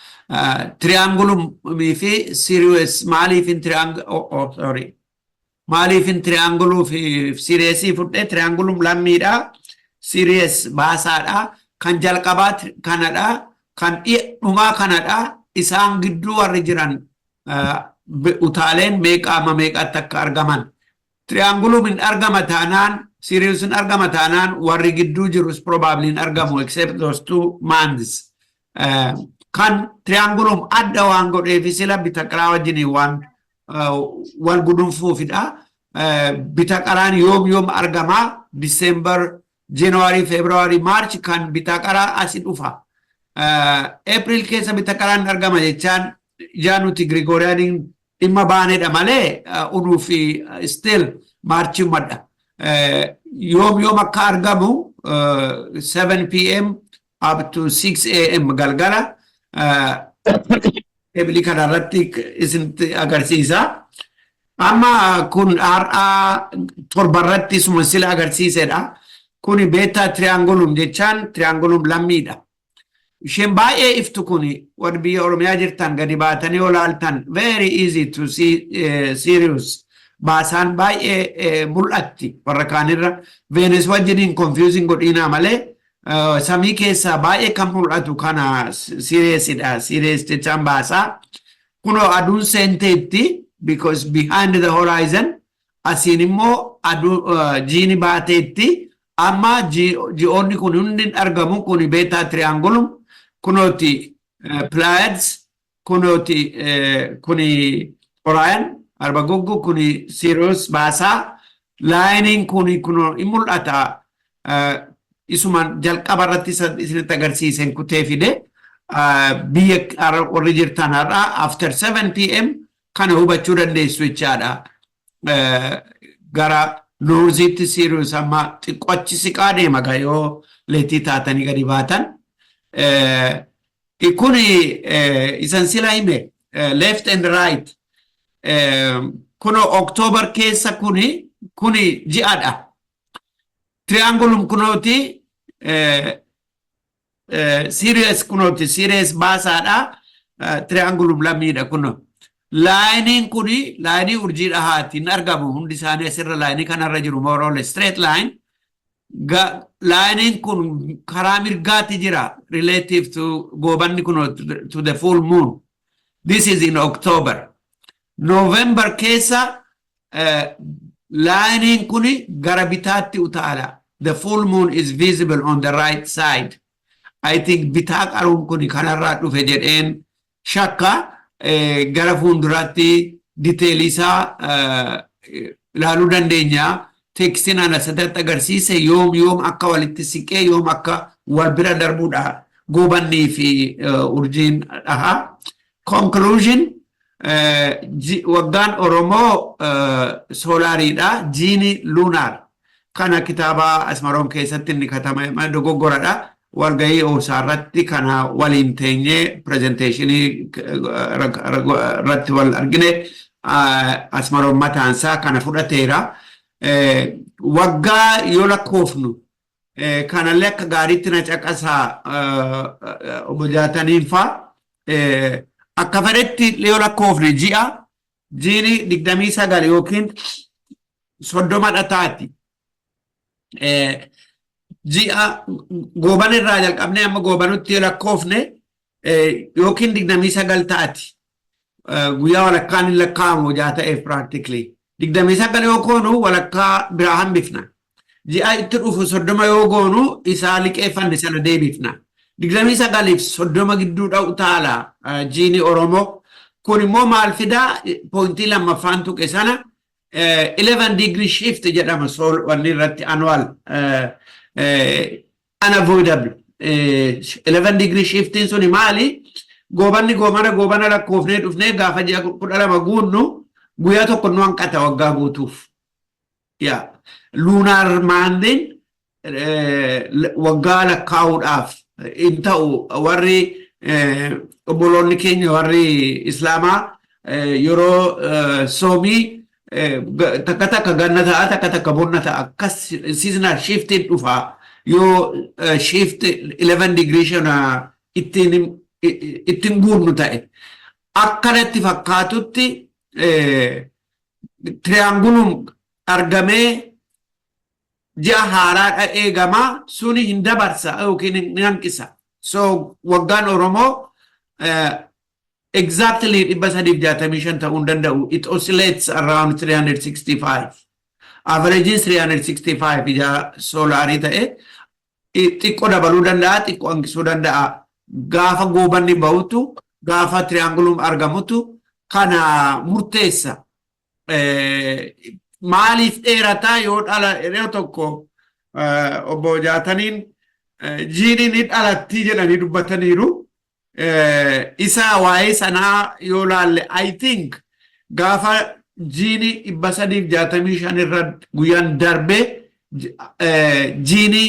Triangulumii fi Sirius maaliifin oh, sorry. Maaliifin Trianguluu fi Siriusii fudhee? Triangulum lammiidha. Sirius baasaadha. Kan jalqabaa kanadha. Kan dhumaa kanadha. Isaan gidduu warri jiran utaaleen meeqa amma meeqatti akka argaman. Triangulum hin argama taanaan, Sirius hin argama taanaan, warri gidduu jirus probably hin argamu except those two months. Kan Triangulum adda waan godheef sila bitaqaraa wajjiniin waan wal gudunfuufidha. Bitaqaraan yoom yoom argama? December, January, February, March kan bitaqaraa asi dhufa. April keessa bitaqaraan argama jechaan ijaa nuti Gregorianiin dhimma baanedha malee unuu fi still Marchiumadha. Yoom yoom akka argamu 7 p.m. up to 6 a.m. galgala tableii kanarratti isinitti agarsiisa. Amma kun har'aa torbarratti isuma sila agarsiisedha. Kuni Beta Triangulum jechaan Triangulum lammiidha. Isheen baay'ee iftu kuni warri biyya Oromiyaa jirtan gadi baatanii olaaltan very easy to see Sirius. Baasaan baay'ee mul'atti warra kaanirra. Venus wajjiniin confusing godhiinaa malee samii keessaa baay'ee kan mul'atu kana Siriusidha. Sirius jechaan baasaa. Kunoo aduun seenteetti because behind the horizon. Asiin immoo aduu jiini baateetti. Amma ji'oonni kun hundi hin argamu. Kuni Beta Triangulum, kunooti Pleiades, kunooti kuni Orion, Arba Guggu, kuni Sirius baasaa. Lineiin kuni kunoo in mul'ata. Isuma jalqaba irratti isinitti agarsiisen kutee fide. Biyya warri jirtan har'a after 7 p.m. kana hubachuu dandeessu jechaadha. Gara northiitti Sirius amma xiqqoo achi siqaa deema yoo lateii taatanii gadi baatan. Kuni isan sila hime left and right. Kuno October keessa kuni ji'adha. Triangulum kunooti, Sirius kunooti, Sirius baasaadha. Triangulum lammiidha kuno. Lineiin kuni lineii urjii dhahaati, hin argamu hundi isaanii asirra lineii kanarra jiru, more or less straight line. Lineiin kun karaa mirgaatti jira relative to goobanni kun, to the full moon. This is in October. November keessa lineiin kun gara bitaatti utaala. The full moon is visible on the right side. I think bitaa qaruun kun kanarraa dhufe jedheen shakka. Gara fuulduraatti detailii isaa ilaaluu dandeenya. Textiin ana asirratti agarsiise yoom yoom akka walitti siqee, yoom akka wal bira darbuudha goobannii fi urjiin dhahaa. Conclusion: waggaan Oromoo solariidha. Jiini lunar. Kana kitaaba Asmaroom keessatti inni katame dogoggoradha. Walgahii OSA irratti kana waliin teenyee presentationii irratti wal argine, Asmaroom mataansaa kana fudhateera. Waggaa yoo lakkoofnu kanallee akka gaariitti na caqasaa obbo Jaataniin faa, akka fedhetti yoo lakkoofne ji'a jiini 29 yookiin 30 taati. Ji'a gooban irraa jalqabnee amma goobanutti yoo lakkoofne yookiin 29 taati. Guyyaa walakkaan hin lakkaa'amu jaa ta'eef practically. 29 yoo goonu walakkaa biraa hambifna. Ji'a itti dhufu 30 yoo goonu isaa liqeeffanne sana deebifna. 29f 30 gidduu utaala jiini Oromoo. Kun immoo maal fidaa? Pointii lammaffaan tuqe sana, 11 degree shift jedhama sool wanni irratti, annual unavoidable. 11 degree shiftiin suni maali? Goobanni goobana goobana lakkoofnee dhufnee gaafa ji'a 12 guunnu guyyaa tokko nu hanqata waggaa guutuuf. Yaa lunar monthiin waggaa lakkaa'uudhaaf hin ta'u. Warri obboloonni keenya warri islaamaa yeroo soomii takka takka ganna ta'a, takka takka bonna ta'a, akkas seasonal shiftiin dhufa. Yoo shift 11 degree shana ittiin guunnu ta'e, akkanatti fakkaatutti triangulum argamee ji'a haaraadha eegamaa suni hin dabarsa yookiin hin hanqisa. So waggaan Oromoo exactly 365 ta'uu hin danda'u. It oscillates around 365. Average 365 ija solarii ta'e xiqqoo dabaluu danda'a, xiqqoo hanqisuu danda'a. Gaafa goobanni bahutu, gaafa triangulum argamutu kana murteessa. Maaliif dheerataa? Yoo dhala yeroo tokko obbo Jaataniin jiini ni dhalattii jedhanii dubbataniiru. Isa waa'ee sanaa yoo laalle, I think gaafa jiini 365 irra guyyaan darbee jiini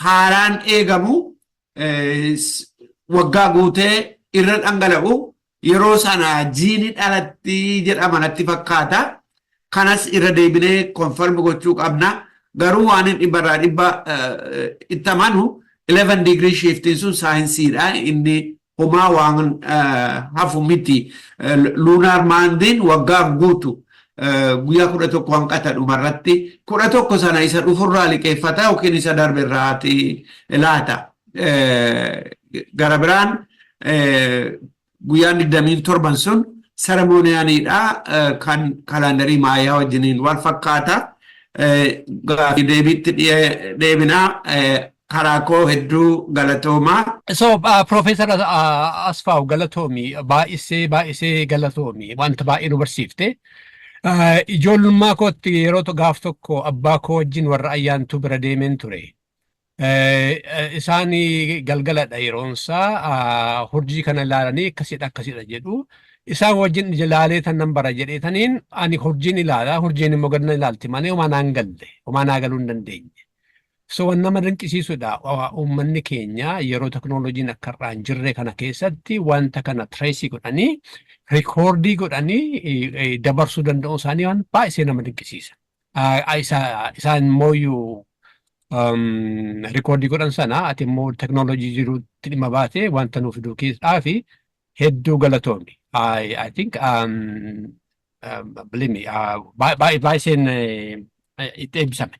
haaraan eegamu, waggaa guutee irra dhangala'u, yeroo sana jiini dhalatti jedhama natti fakkaata. Kanas irra deebinee confirm gochuu qabna. Garuu waan hin dhibbarraa dhibba itti amanu, 11 degree shiftiin sun saayinsiidha. Inni homaa waan hafu miti. Lunar monthiin waggaa guutu guyyaa 11 hanqata dhumarratti. 11 sana isa dhufurraa liqeeffata yookiin isa darberraati laata. Gara biraan guyyaan 27 sun ceremonialiidha, kan calendarii Maayaa wajjiniin wal fakkaata. Gaaffii deebiitti deebinaa, karaa koo hedduu galatoomaa. So, Professor Asfaaw, galatoomi, baay'isee baay'isee galatoomi, wanta baay'ee nu barsiifte. Ijoollummaa kootti yeroo gaaf tokko abbaa koo wajjin warra ayyaantuu bira deemeen ture. Isaan galgaladha yeroonsaa, hurjii kana ilaalanii akkasidha akkasidha jedhu. Isaan wajjin ilaalee tan nan bara jedhee taniin ani hurjiin ilaala, hurjiin immoo gad na ilaalti malee homaa naan galle, homaa naa galuu hin dandeenye. So waan nama dinqisiisudha, uummanni keenya yeroo teknooloojiin akka irraa hin jirre kana keessatti wanta kana trace godhanii, recordii godhanii dabarsuu danda'uu isaanii waan baay'ee nama dinqisiisa. Isaan immoo recordii godhan sana ati immoo teknooloojii jirutti dhimma baatee wanta nuuf fiduu keessaa fi hedduu galatoomi. I think believe me, baay'een itti eebbisame.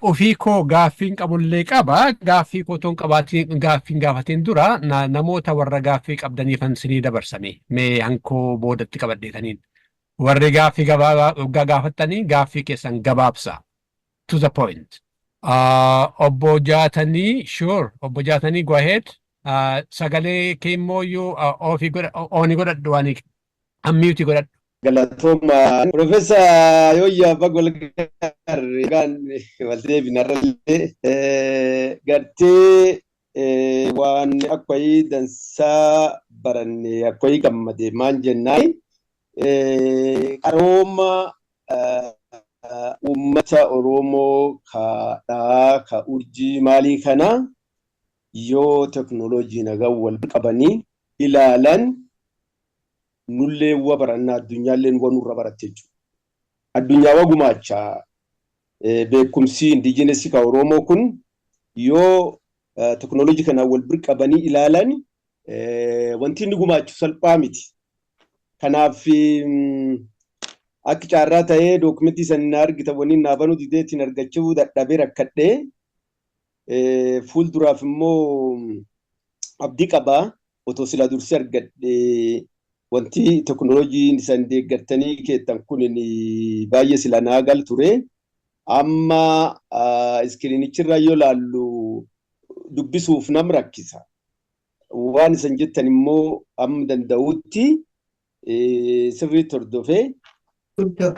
Ofii koo gaaffiin qabullee qaba. Gaaffii koo toon qabaatiin gaaffiin gaafatiin dura namoota warra gaaffii qabdaniifan sinii dabarsame. Mee hankoo boodatti qabadheetaniin. Warri gaaffii gabaabaa gaafattanii gaaffii keessan gabaabsa. To the point. Obbo Jaatanii, sure. Obbo Jaatanii, go ahead. Sagalee kee immoo iyyuu off godha, on godhadhu, waan unmute godhadhu. Galatooma. Profeesar Yooyyaa Bagolgar gaan wal deebinarrallee gartee waan akkwayii dansaa baranne, akkwayii gammade. Maan jennaan, qarooma uummata Oromoo ka dhaa ka urjii maalii kana yoo teknooloojii nagaa wal qabanii ilaalan, nullee wa barannaa, addunyaallee wa nurra baratte jechuudha. Addunyaa wa gumaachaa beekumsi indigenous ka Oromoo kun yoo teknooloojii kanaan wal bir qabanii ilaalan, wanti inni gumaachu salphaa miti. Kanaaf akka carraa ta'ee dookumentii san na argita, wanni naa banuu dideetiin argachuu dadhabee rakkadhee, fuulduraaf immoo abdii qabaa. Otoo sila dursee argadhe, wanti teknooloojiin isan deeggartanii keettan kun baay'ee sila naa gal ture. Amma iskiriinicharra yoo laallu dubbisuuf nam rakkisa. Waan isan jettan immoo amma danda'utti sirriitti hordofee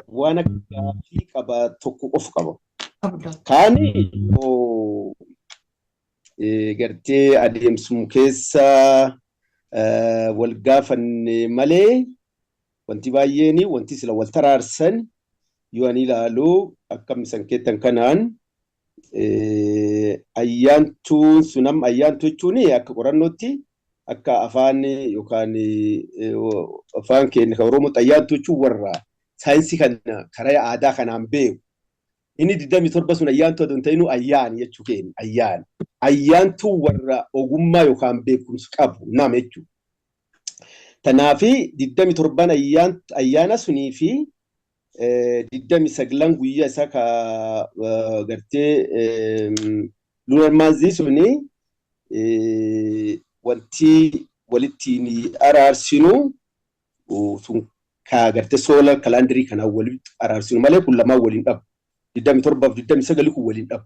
waan akka gaaffii qaba tokko qof qaba. Kaani gartee adeemsum keessa wal gaafanne malee, wanti baay'een wanti sila wal taraarsan yoo ani ilaalu, akkam isan keettan kanaan ayyaantuun sunam ayyaantuu jechuun akka qorannootti, akka afaan yookaan afaan keenya kan Oromootti, ayyaantuu jechuun warra saayinsii kana karaa aadaa kanaan beeku. Inni 27 sun ayyaantuu adoo hin ta'inuu ayyaani jechuu keenya ayyaani. Ayyaantuu warra ogummaa yookaan beekumsa qabu nama jechuudha. Tanaafi 27n ayyaana sunii fi 29n guyyaa isaa ka gartee lunar month suni wanti walittiin araarsinu sun ka gartee solar calendarii kanaan walitti araarsinu malee kun lamaan waliin dhabu. 27f 29 kun waliin dhabu.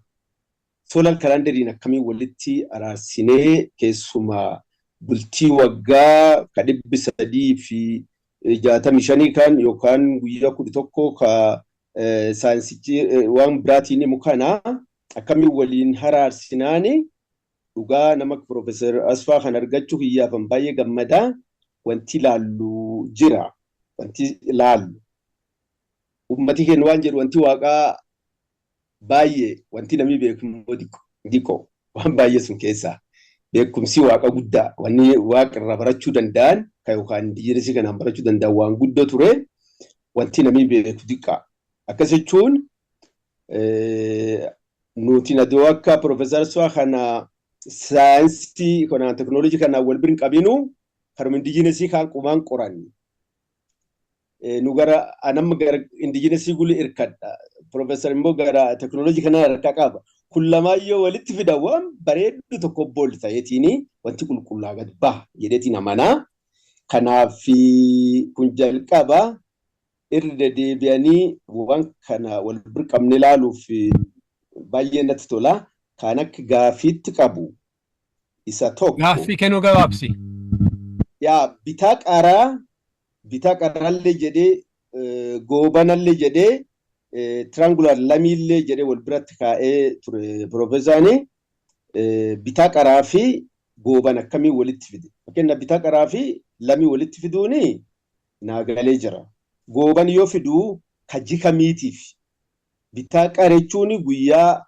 Solar calendariin akkamiin walitti araarsinee, keessumaa bultii waggaa ka 365 kan yookaan guyyaa 11 ka saayinsichi waan biraatiin himu kana akkamiin waliin haraarsinaani, dhugaa nama Piroofeesar Asfaa kan argachuu kiyyaafan baay'ee gammadaa. Wanti ilaallu jira. Wanti ilaallu. Ummati keenya waan jedhu, wanti waaqaa baay'ee, wanti namni beeku immoo diqo. Waan baay'ee sun keessaa beekumsi waaqa guddaa, wanni waaqa irraa barachuu danda'an kan yookaan indigenous kanaan barachuu danda'an waan guddoo ture, wanti namni beeku diqqaa. Akkas jechuun nuti nadoo akka Piroofeesar Asfaa kana saayinsii kanaan teknooloojii kanaan wal bira hin qabinu, karuma indigenous kaan qumaan qoranne. Nu gara anamma gara indigenous guli irkadha. Piroofeesar immoo gara teknooloojii kanaa harkaa qaba. Kun lamaayyoo walitti fidan waan bareeddu tokko boolli ta'eetiin wanti qulqullaa gad baha jedheetiin amanaa. Kanaaf kun jalqaba irra deddeebi'anii waan kana wal bira qabne ilaaluuf baay'ee natti tola. Kan akka gaaffiitti qabu isa tokko. Gaaffii kennuu gabaabsi. Yaa bitaa qaraa, bitaa qaraallee jedhee, goobanallee jedhee, triangular lamiillee jedhee wal biratti kaa'ee ture piroofeesaani. Bitaa qaraa fi gooban akkamiin walitti fide? Fakkeenyaaf bitaa qaraa fi lamii walitti fiduuni naagalee jira. Gooban yoo fiduu kaji kamiitiif? Bitaa qara jechuun guyyaa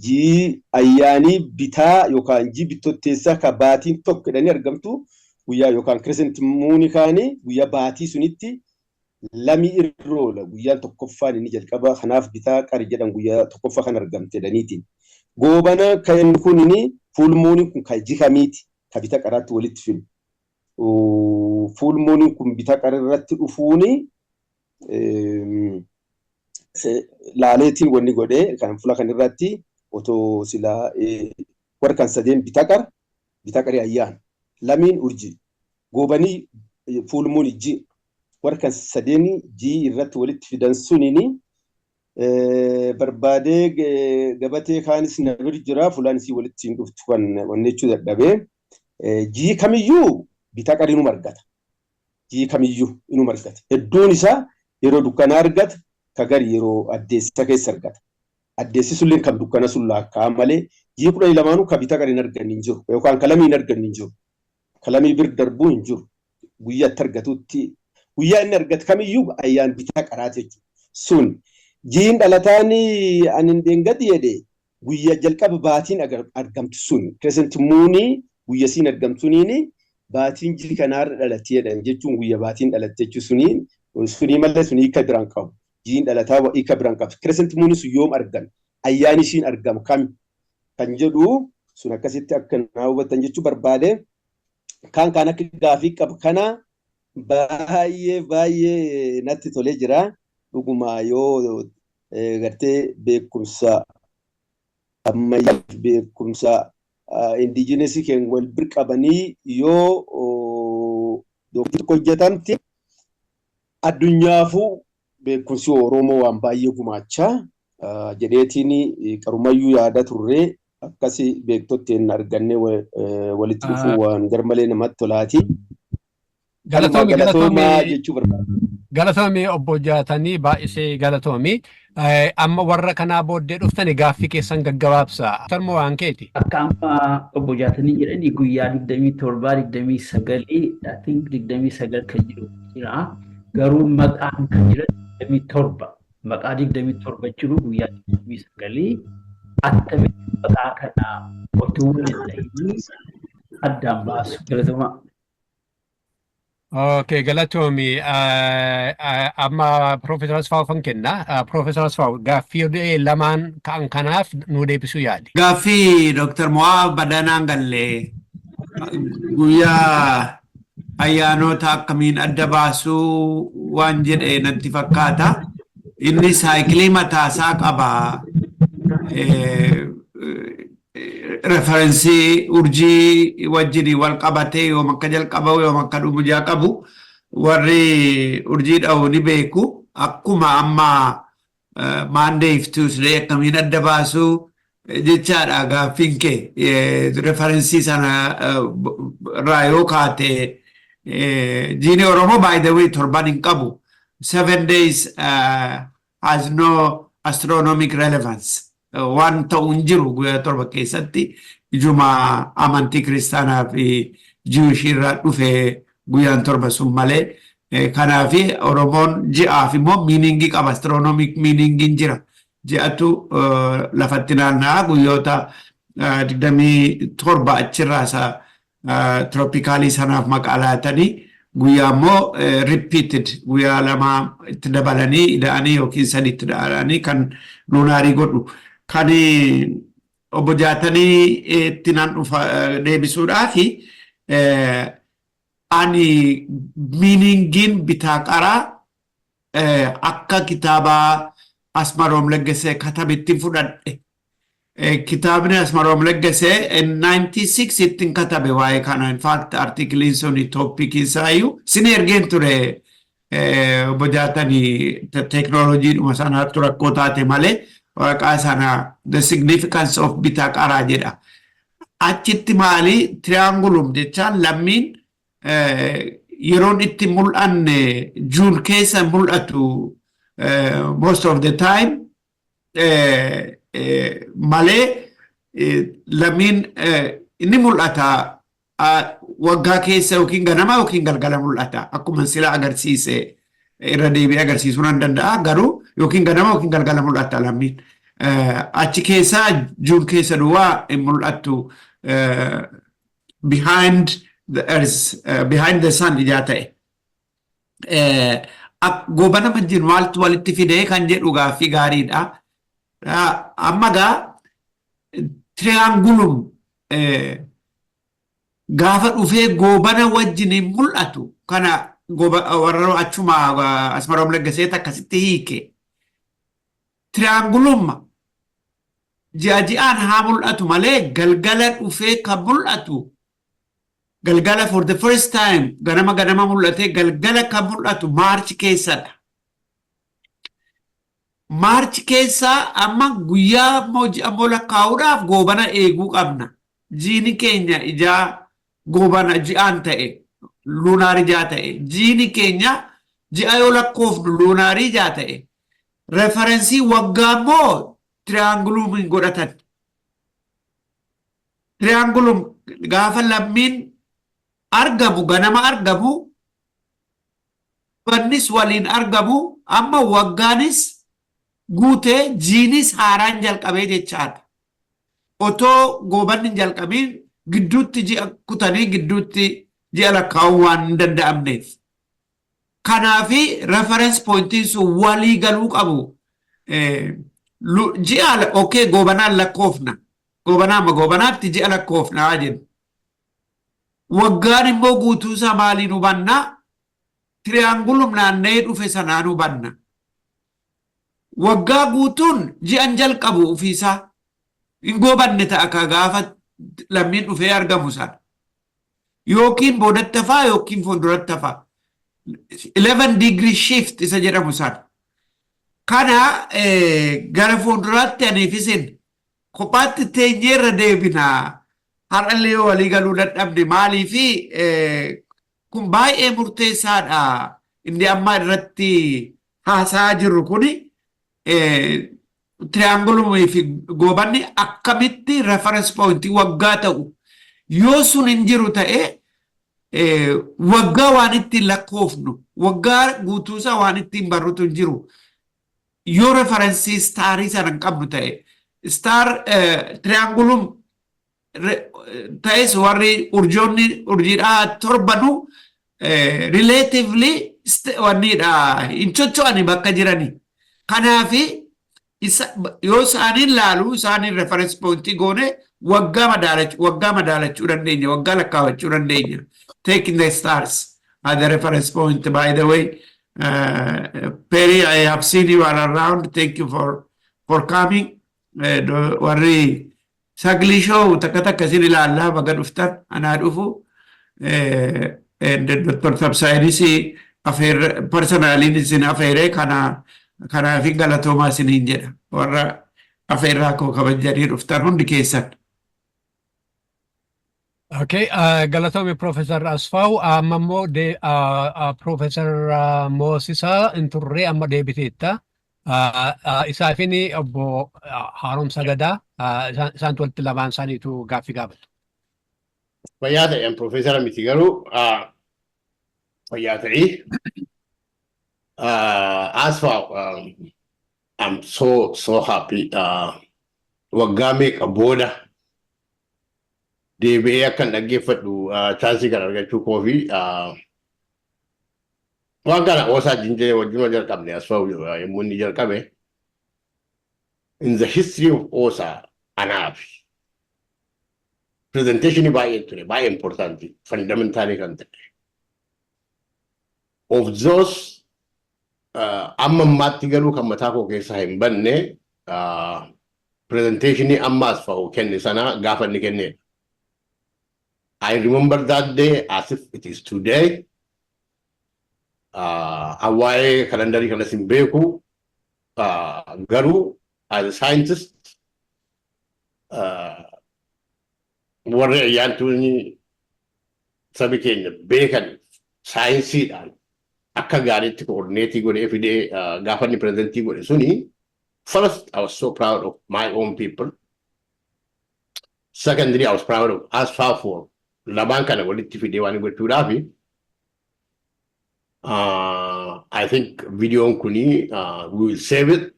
jii ayyaanii bitaa yookaan jii bittotteessaa ka baatiin tokko jedhanii argamtu, guyyaa yookaan crescent moon kaanii guyyaa baatii sunitti lamii irra oola, guyyaan tokkoffaan inni jalqaba. Kanaaf bitaa qari jedhan guyyaa tokkoffaa kan argamte jedhaniitiin. Goobana kan kunini full moon kun kan jikamiiti ka bitaa qaraatti walitti fidu? Full mooniin kun bita irratti dhufuuni laaleetiin wanni godhee kan fuula kan irratti otoo silaa warra kan sadeen bitaqar, bitaqari ayyaan, lamiin urjii, goobanii full moon ji, warra kan sadeen ji irratti walitti fidan sunini barbaadee gabatee kaanis na bir jira, fuulaan isii walitti hin dhuftu kan wanni jechuu dadhabee. Jii kamiyyuu bitaqar inuma argata. Jii kamiyyuu inuma argata. Hedduun isaa yeroo dukkanaa argata, ka gari yeroo addeessa keessa argata. Addeessi sulleen kan dukkana sun laakkaa malee jii 12nuu ka bitaqar hin arganne hin jiru yookaan kalamii hin arganne hin jiru. Kalamii bir darbuu hin jiru. Guyyaa itti argatutti, guyyaa inni argate kamiyyuu ayyaan bitaqaraati jechuudha. Sun jiin dhalataan ani hin jedhe guyyaa jalqaba baatiin argamtu sun, crescent moonii, guyya siin argamtu suniini baatiin jii kanaarra dhalatti jedhan jechuun, guyya baatiin dhalatte jechuun sunii malee sun hiika biraan qabu. Jiin dhalataa hiika biraan qabu. Crescent moonii sun yoom argame? Ayyaani ishiin argamu kami? Kan jedhu sun akkasitti akka naa hubattan jechuu barbaade. Kaan akka gaafii qabu kana baay'ee baay'ee natti tolee jira. Dhuguma yoo gartee beekumsa ammayyaa, beekumsa indigenous keenya wal bir qabanii yoo tokko hojjetamti, addunyaafuu beekumsi Oromoo waan baay'ee gumaachaa jedheetiin qarumayyuu yaada turree akkasi beektotteen argannee walitti dhufuu waan garmalee namatti tolaati. Galatoomi. Galatoomaa jechuu barbaada. Galatoomi, obbo Jaatanii, baay'isee galatoomi. Amma warra kanaa booddee dhuftani gaaffii keessan gaggabaabsa. Tarmoo waan keeti. Akka amma obbo Jaatanii jedhani guyyaa 27, 29, I think 29 kan jiru jira. Garuu maqaan kan jiran 27, maqaa 27 jiru, guyyaa 29 attamitti maqaa kana otuu waliin dhahinii addaan baasu? Galatoomaa. Okay, galatoomi. Amma Profeesar Asfaaw fan kenna. Profeesar Asfaaw, gaaffii lamaan ka'an kanaaf nuu deebisuu yaali. Gaaffii Dr. Mo'aa Badanaan galle guyyaa ayyaanota akkamiin adda baasuu waan jedhe natti fakkaata. Inni cycle mataasaa qaba. Reference urjii wajjin wal qabatee yoom akka jalqabu, yoom akka dhumu jaa qabu, warri urjii dha'u ni beeku. Akkuma amma Monday fi Tuesday akkamiin adda baasuu jechaadha gaaffiin kee. Reference sana irraa yoo kaate, jiini Oromoo, by the way, torban hin qabu. 7 days has no astronomic relevance. Waan ta'u hin jiru guyyaa 7 keessatti, ijuma amantii kiristaanaa fi Jewish irraa dhufe guyyaan 7 sun malee. Kanaaf Oromoon ji'aaf immoo meaning qaba, astronomic meaningiin jira. Ji'atu lafatti naanna'a guyyoota 27 achirraa isa tropical sanaaf maqaa laatanii, guyyaa immoo repeated guyyaa 2 itti dabalanii ida'anii yookiin 3 itti dabalanii kan lunar godhu. Kan obbo Jaatanii itti nan dhufa deebisuudhaafi, ani meaningiin bitaa qaraa akka kitaaba Asmaroom Leggesee katabetti fudhadhe. Kitaabni Asmaroom Leggesee 96 ittiin katabe waa'ee kana. In fact, articleiin sun topic isaayyuu sin ergeen ture, obbo Jaatanii, teeknooloojiidhuma sanaatti rakkoo taate malee, waraqaa sana "The Significance of Bitaa Qaraa" jedha. Achitti maali, triangulum jechaan lammiin yeroon itti mul'anne June keessa mul'atu most of the time malee, lammiin inni mul'ata waggaa keessa yookiin ganama yookiin galgala mul'ata. Akkuma sila agarsiise, irra deebi'ee agarsiisuu nan danda'a, garuu yookiin ganama yookiin galgala mul'ata lammiin. Achi keessa June keessa duwwaa hin mul'attu, behind the earth, behind the sun ijaa ta'e. Goobana wajjin maaltu walitti fidee kan jedhu gaaffii gaariidha. Amma gaa triangulum Gaafa dhufee Goobana wajjin mul'atu kana warra achuma Asmaroom Laggaseet akkasitti hiike. Triangulum ji'a ji'aan haa mul'atu malee, galgala dhufee kan mul'atu, galgala for the first time ganama ganama mul'atee galgala kan mul'atu March keessadha. March keessa amma guyyaa immoo ji'a immoo lakkaa'uudhaaf Goobana eeguu qabna. Jiini keenya ijaa Goobana ji'aan ta'e, lunar ijaa ta'e, jiini keenya ji'a yoo lakkoofnu lunar ijaa ta'e, reference waggaa immoo Triangulum hin godhatan. Triangulum gaafa lammiin argamu, ganama argamu, bannis waliin argamu, amma waggaanis guutee jiinis haaraan jalqabee jechaadha. Otoo Goobanni hin jalqabiin gidduutti ji'a kutanii gidduutti ji'a lakkaa'uu waan hin danda'amneef. Kanaafi reference pointiin sun walii galuu qabu. Ji'a okay, Goobanaan lakkoofna. Goobanaa amma Goobanaatti ji'a lakkoofna jennu. Waggaan immoo guutuu isaa maaliin hubannaa? Triangulum naanna'ee dhufe sanaan hubanna. Waggaa guutuun ji'an jalqabu ofiisaa. Hin goobanne ta'a ka gaafa lammiin dhufee argamu sana. Yookiin boodatti hafaa yookiin fuulduratti hafaa. 11-degree shift isa jedhamu sana. Kana gara fuulduraatti aniif isin kophaatti teenyeerra deebinaa. Har'allee yoo walii galuu dadhabne, maaliifi kun baay'ee murteessaadha. Inni amma irratti haasa'aa jirru kuni Triangulumii fi Goobanni akkamitti reference point waggaa ta'u. Yoo sun hin jiru ta'e, waggaa waan ittiin lakkoofnu, waggaa guutuusaa waan ittiin barrutu hin jiru. Yoo reference starii sana hin qabnu ta'e, star Triangulum ta'es, warri urjoonni urjiidhaa torbanu relatively wanniidha, hin socho'ani bakka jirani. Kanaafi yoo isaaniin laalu, isaaniin reference point goone, waggaa madaalachuu dandeenya, waggaa lakkaawachuu dandeenya. Taking the stars as the reference point. By the way, Perry, I have seen you are around. Thank you for coming. Warri Sagli Show takka takka isin ilaallaa, baga dhuftan, anaa dhufu. Dr. Tabsaayinis afeer personaliin isin afeeree kana kanaaf galatoomaa isiniin jedha. Warra afeerraa koo kabajanii dhuftan hundi keessan. Okay, galatoomi, Professor Asfaaw. Amma immoo Professor Moosisaa hin turree, amma deebiteetta. Isaafini obbo Haaromsa Gadaa isaantu walitti lamaan isaaniitu gaaffii gaafatu. Fayyaa ta'e, Profeesara miti garuu fayyaa ta'e. Asfaaw, I'm so so happy. Waggaa meeqa booda deebi'ee akkan dhaggeeffadhu chance kana argachuu koo fi waan kana OSA jinjee wajjin wal jalqabne. Asfaaw yommuu inni jalqabe, in the history of OSA anaaf presentation baay'ee ture, baay'ee important, fundamental kan ta'e. Of those, amma ammaatti garuu kan mataa koo keessaa hin banne presentation amma Asfaaw kenne sana gaafa inni kennedha. I remember that day as if it is today. Waa'ee kalandarii kanas hin beeku. Garuu as a scientist, warri ayyaantuun sabi keenya beekan saayinsiidhaan akka gaariitti coordinate godhee fidee gaafa inni present godhe suni, first I was so proud of my own people. Secondly, I was proud of Asfaw for lamaan kana walitti fidee waan gochuudhaafi. I think videoon kuni we will save it.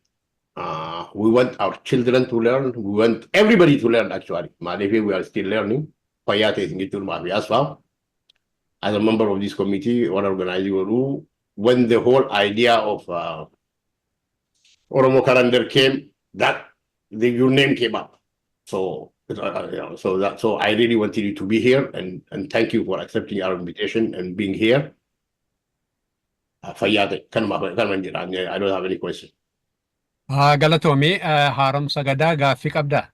We want our children to learn. We want everybody to learn, actually. Maaliif, we are still learning. Fayyaa ta'e jechuun maafi Asfaw. As a member of this committee, one organizing godhu, when the whole idea of Oromo calendar came, that your name came up. So So I really wanted you to be here and thank you for accepting our invitation and being here. Fayyaa ta'e, kanuma jedha. I don't have any question. Galatoomii. Haaromsa Gadaa, gaaffii qabdaa?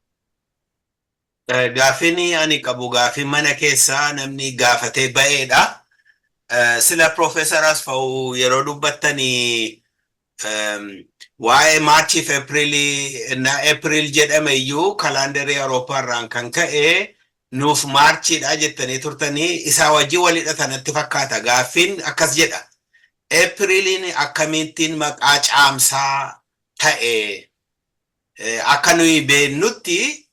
Gaaffiin ani qabu gaaffii mana keessaa namni gaafatee ba'eedha. Sila Profeesar Asfaw yeroo dubbattanii waa'ee Maarchii fi Eepiriilii, na Eepiriil jedhame iyyuu kalaandarii Awurooppaa irraan kan ka'e nuuf Maarchiidha jettanii turtanii, isaa wajjin wal hidhatan natti fakkaata. Gaaffiin akkas jedha. Eepiriiliin akkamittiin maqaa Caamsaa ta'e? Akka nuyi beeknutti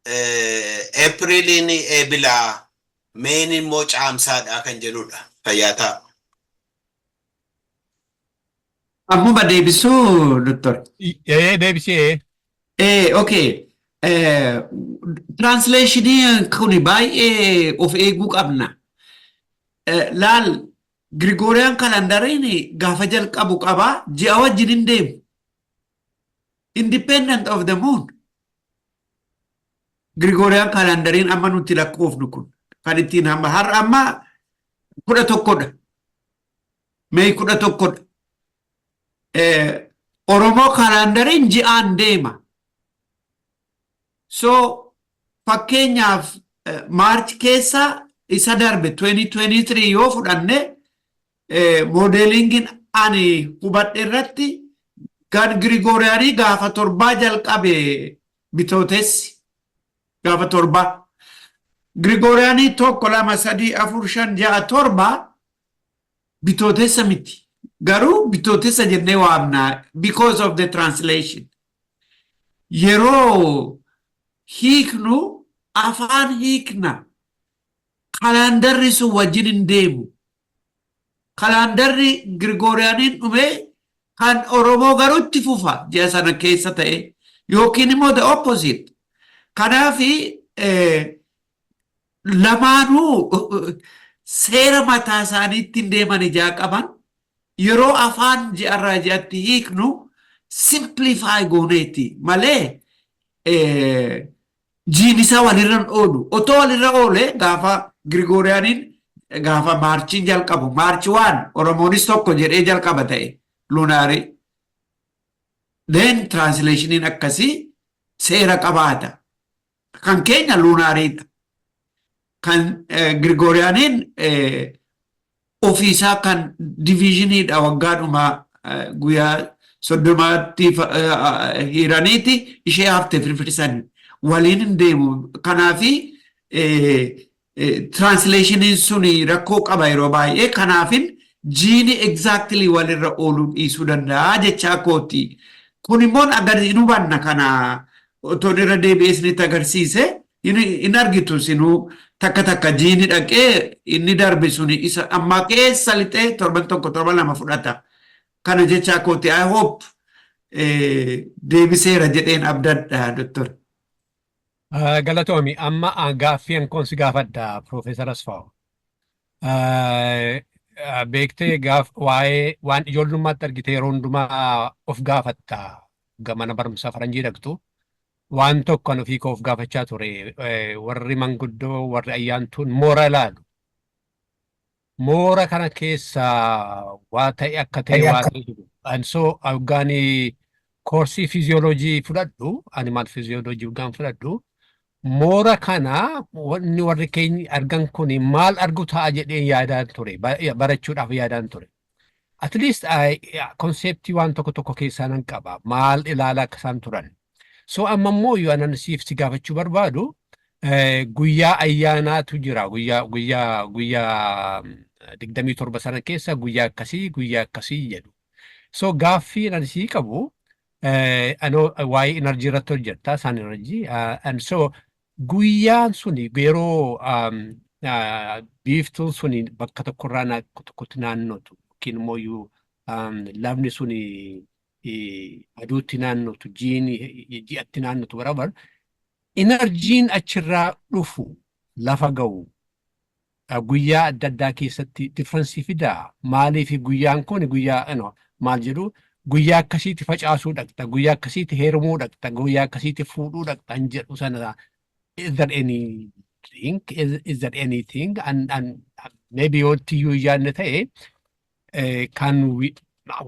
Eepiriiliin Eebilaa, Meen immoo Caamsaadha kan jedhudha. Fayyaa ta'a. Ammuma deebisuu, Doktor? Ee, deebisee. Okay. Translationii kun baay'ee of eeguu qabna. Laal, Gregorian calendariin gaafa jalqabu qaba, ji'a wajjin hin deemu. Independent of the moon. Gregorian calendariin amma nuti lakkoofnu kun kan ittiin hamma har'a amma 11dha. May 11dha. Oromoo calendariin ji'aan deema. So fakkeenyaaf March keessa isa darbe 2023 yoo fudhanne, modelingiin ani hubadhe irratti kan Girigooriyaanii gaafa 7 jalqabe, Bitootessi gaafa 7. Girigooriyaanii tokko, lama, sadii, afur, shan, ja'a, torba Bitootessa miti. Garuu Bitootessa jennee waamna because of the translation. Yeroo hiiknu afaan hiikna. Kalaandarri sun wajjin hin deemu. Kalaandarri Girigooriyaaniin dhume, kan Oromoo garuu itti fufa ji'a sana keessa ta'e yookiin immoo the opposite. Kanaafi lamaanuu seera mataa isaaniitti hin deeman ijaa qaban. Yeroo afaan ji'arraa ji'atti hiiknu simplify gooneeti malee jiin isaa walirra hin oolu. Otoo walirra oole, gaafa Girigooriyaaniin gaafa Maarchiin jalqabu, March 1, Oromoonis 1 jedhee jalqaba ta'e lunarii. Then translationiin akkasii seera qabaata. Kan keenya lunariidha. Kan Girigooriyaaniin ofiisaa kan divisioniidha, waggaadhuma guyyaa 30tti hiiraniiti ishee hafte firfirsanii waliin hin deemu. Kanaafi translationiin suni rakkoo qaba yeroo baay'ee. Kanaafin jiini exactly walirra ooluu dhiisuu danda'a jechaa kooti. Kun immoo hin hubanna, kana otoo irra deebi'ee isinitti agarsiise hin argitu. Sinuu takka takka jiini dhaqee inni darbe suni isa ammaa keessa lixee torban 1, torban 2 fudhata. Kana jechaa kooti. I hope deebiseera jedheen abdadha, Doktor. Galatoomi. Amma gaaffii koon si gaafadha, Profeesar Asfaaw. Beektee, gaaf waa'ee waan ijoollummaatti argite yeroo hundumaa of gaafatta, mana barumsaa faranjii dhaqxu. Waan tokko kan ofii koo of gaafachaa ture, warri manguddoo, warri ayyaantuun moora ilaalu. Moora kana keessa waa ta'e akka ta'e waa ta'e jiru. And so waggaanii koorsii fiiziyooloojii fudhadhu, animal physiology waggaan fudhadhu, moora kana wanni warri keenya argan kun maal argu ta'a jedheen yaadaan ture, barachuudhaaf yaadaan ture. At least conceptii waan tokko tokko keessaa nan qaba. Maal ilaalaa akka isaan turan. So amma immoo yoo anan siif si gaafachuu barbaadu, guyyaa ayyaanaatu jira. Guyyaa 27 sana keessa guyyaa akkasii, guyyaa akkasii jedhu. So gaaffii ani sii qabu, anoo waa'ee energy irratti hojjetta, isaan energy. And so guyyaan suni yeroo biiftuun suni bakka tokkorraa tokkotti naannotu yookiin immoo lafni suni aduutti naannotu, jiini ji'atti naannotu, whatever, energyn achirraa dhufu lafa ga'u guyyaa adda addaa keessatti difference fidaa? Maaliif guyyaan kun guyyaa maal jedhu, guyyaa akkasiitti facaasuu dhaqxa, guyyaa akkasiitti heerumuu dhaqxa, guyyaa akkasiitti fuudhuu dhaqxa hin jedhu sana. Is there any link? Is there anything? And maybe yoo tiyyuu yaadne ta'e kan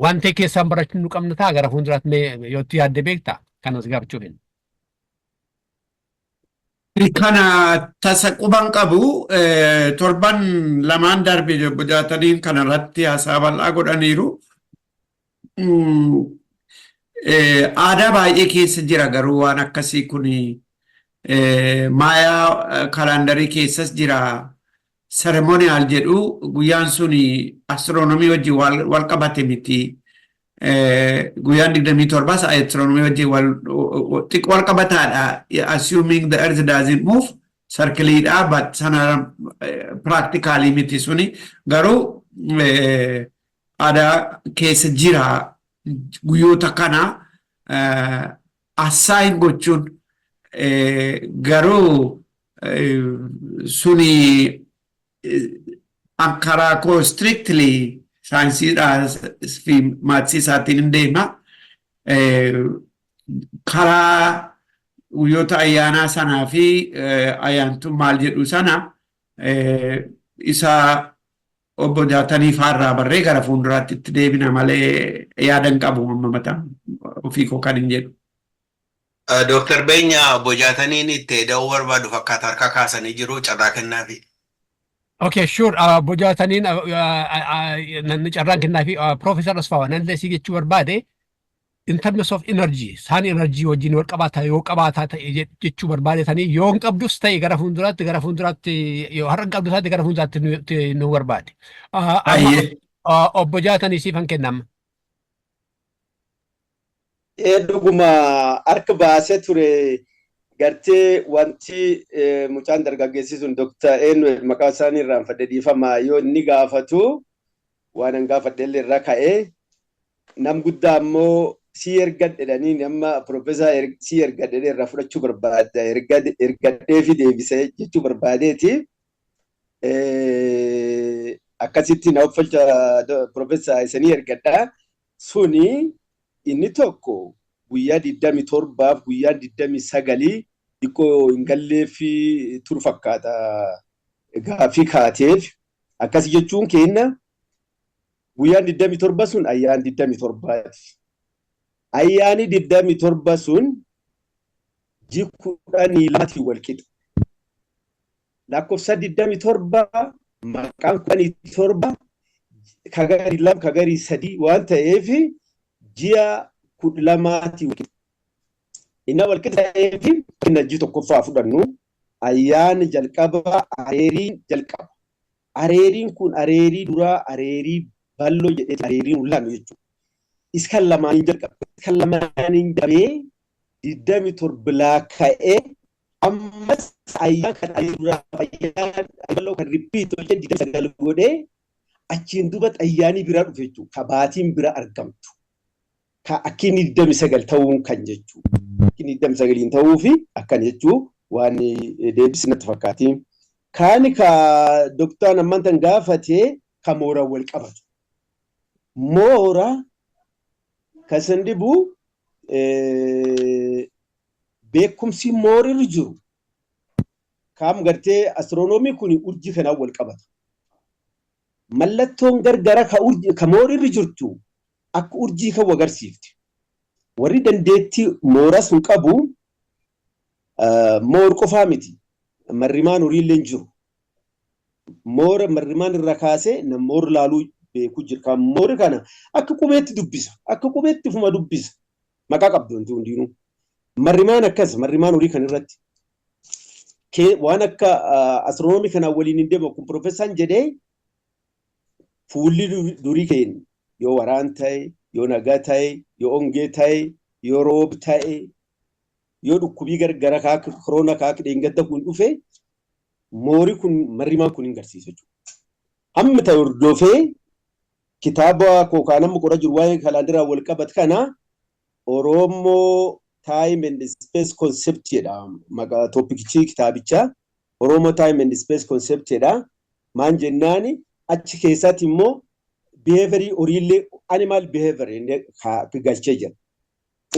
waan ta'e keessaan barachuu nu qabna ta'a gara fuulduraatti mee yoo itti yaadde beektaa kanas gaafachuuf hin. Kana tasa quban qabu. Torban 2n darbe obbo Jaataniin kana irratti haasaa bal'aa godhaniiru. Aadaa baay'ee keessa jira garuu waan akkasii kun Maya calendarii keessas jira. Ceremonial jedhu, guyyaan sun astronomii wajjin wal qabate miti. Guyyaan 27s astronomii wajjin wal xiqqoo wal qabataadha. Assuming the earth doesn't move, circleidha, but sana practically miti suni. Garuu aadaa keessa jira guyyoota kana assign gochuun. Garuu suni karaa koo strictly saayinsiidhaa fi mathsii isaatiin hin deema. Karaa guyyoota ayyaanaa sanaa fi ayyaantuun maal jedhu sana isa obbo Jaatanii faarraa barree gara fuulduraatti itti deebina malee yaada hin qabu amma mataa ofii koo kan hin jedhu. Dooktar Beenya, obbo Jaataniin itti da'uu barbaadu fakkaata, harka kaasanii jiru, carraa kennaafi. Okay, sure. Obbo Jaataniin namni carraan kennaafi. Professor Asfaawa nan si jechuu barbaade, in terms of energy, sun energy wajjin wal qabaataa yoo qabaataa ta'e jechuu barbaadetanii, yoo hin qabdus ta'e gara fuulduraatti yoo har'a hin qabdu taate gara fuulduraatti nu barbaade. Obbo Jaatanii siifan kennama. Dhuguma harka baasee ture. Gartee wanti mucaan dargaggeessi sun, Dooktar eenyu maqaa isaanii irraanfadhe, dhiifama, yoo inni gaafatu waan an gaafadhe illee irra ka'ee nam guddaa ammoo si ergadhe jedhanii nama piroofeesar si ergadhe irraa fudhachuu barbaada, ergadhee fi deebisee jechuu barbaadeeti. Akkasitti na uffalcha piroofeesar isanii ergadha. Suni inni tokko guyyaa 27f guyyaa 29 xiqqoo hin gallee fi turu fakkaata gaafii kaateef. Akkas jechuun kenna, guyyaan 27 sun ayyaan 27ti. Ayyaani 27 sun ji 12tiin wal qixa. Lakkoofsa 27 maqaan 17 kagarii lama kagarii sadii waan ta'eef ji'a 12tiin wal qixa. Inni wal qixa ta'eef inni ji tokkoffaa fudhannu ayyaani jalqaba areeriin jalqaba. Areeriin kun areerii duraa, areerii balloo jedhee areeriin lama jechuudha. Iskan lamaaniin jalqaba. Iskan lamaaniin jalqabee 27 laakka'ee ammas ayyaan kan areerii duraa ayyaan balloo kan repeat hojii 29 godhee achiin duubatti ayyaanii biraa dhufe jechuudha. Ka baatiin bira argamtu. Ka akka inni 29 ta'uun kan jechuudha. Akka inni 29 ta'uu fi akkan jechuu waan deebisi natti fakkaati. Kaani ka doktoraan ammaan tan gaafate ka mooraan wal qabatu. Moora kasan dhibu beekumsi moorirra jiru kaam gartee astiroonoomii kun urjii kanaan wal qabata. Mallattoon gargara ka urjii ka moorirra jirtu akka urjii kan agarsiifti. Warri dandeettii moora sun qabu moor qofaa miti. Marrimaan horiillee hin jiru. Moora marrimaan irra kaasee nam moor laaluu beeku jira. Kan moori kana akka qubeetti dubbisa. Akka qubeetti ufuma dubbisa. Maqaa qabdi wanti hundinuu. Marrimaan akkas marrimaan horii kan irratti. Waan akka astiroonoomii kanaan waliin hin deemu kun piroofeesaan jedhee fuulli durii keenya yoo waraan ta'e, yoo nagaa ta'e, yoo ongee ta'e, yoo roob ta'e, yoo dhukkubii gargara kaaka koroona kaaka dheengadda kun dhufe moori kun marrimaan kun hin garsiisa jechuudha. Hammi ta'e hordofee kitaaba koo kaan amma qora jiru waa'ee calendaraa wal qabatu kana, Oromoo Time and Space Concept jedha maqaa topicichi kitaabichaa. Oromoo Time and Space Concept jedha. Maan jennaani achi keessatti immoo behaviorii horiillee, animal behavior galchee jira.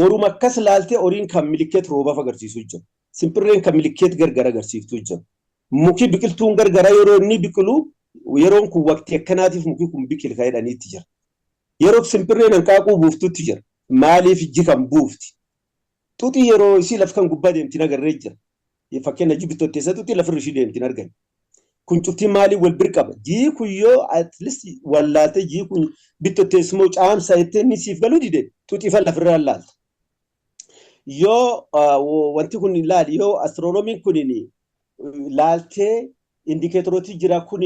Oruma akkas laaltee horiin kan milikeet roobaaf agarsiisu jira. Simpirreen kan milikeet gargar agarsiiftuu jira. Muki biqiltuun gargaraa yeroo inni biqilu, yeroon kun waqtii akkanaatiif muki kun biqil kan jedhaniitti jira. Yeroo simpirreen hanqaaquu buuftutti jira. Maaliif ijji kan buufti? Xuxii yeroo isii laf kan gubbaa deemtiin agarree jira. Fakkeenya ji bitotteessa xuxii lafirra ishii deemtiin argani. Kun cuftii maaliif wal bir qaba? Jii kun yoo at least wallaaltee, jii kun bitotteessumoo caamsa jettee inni siif galuu dide, xuxii fan lafirraa laalta. Yoo wanti kun ilaali, yoo astiroonomiin kun laaltee, indicatorooti jira, kun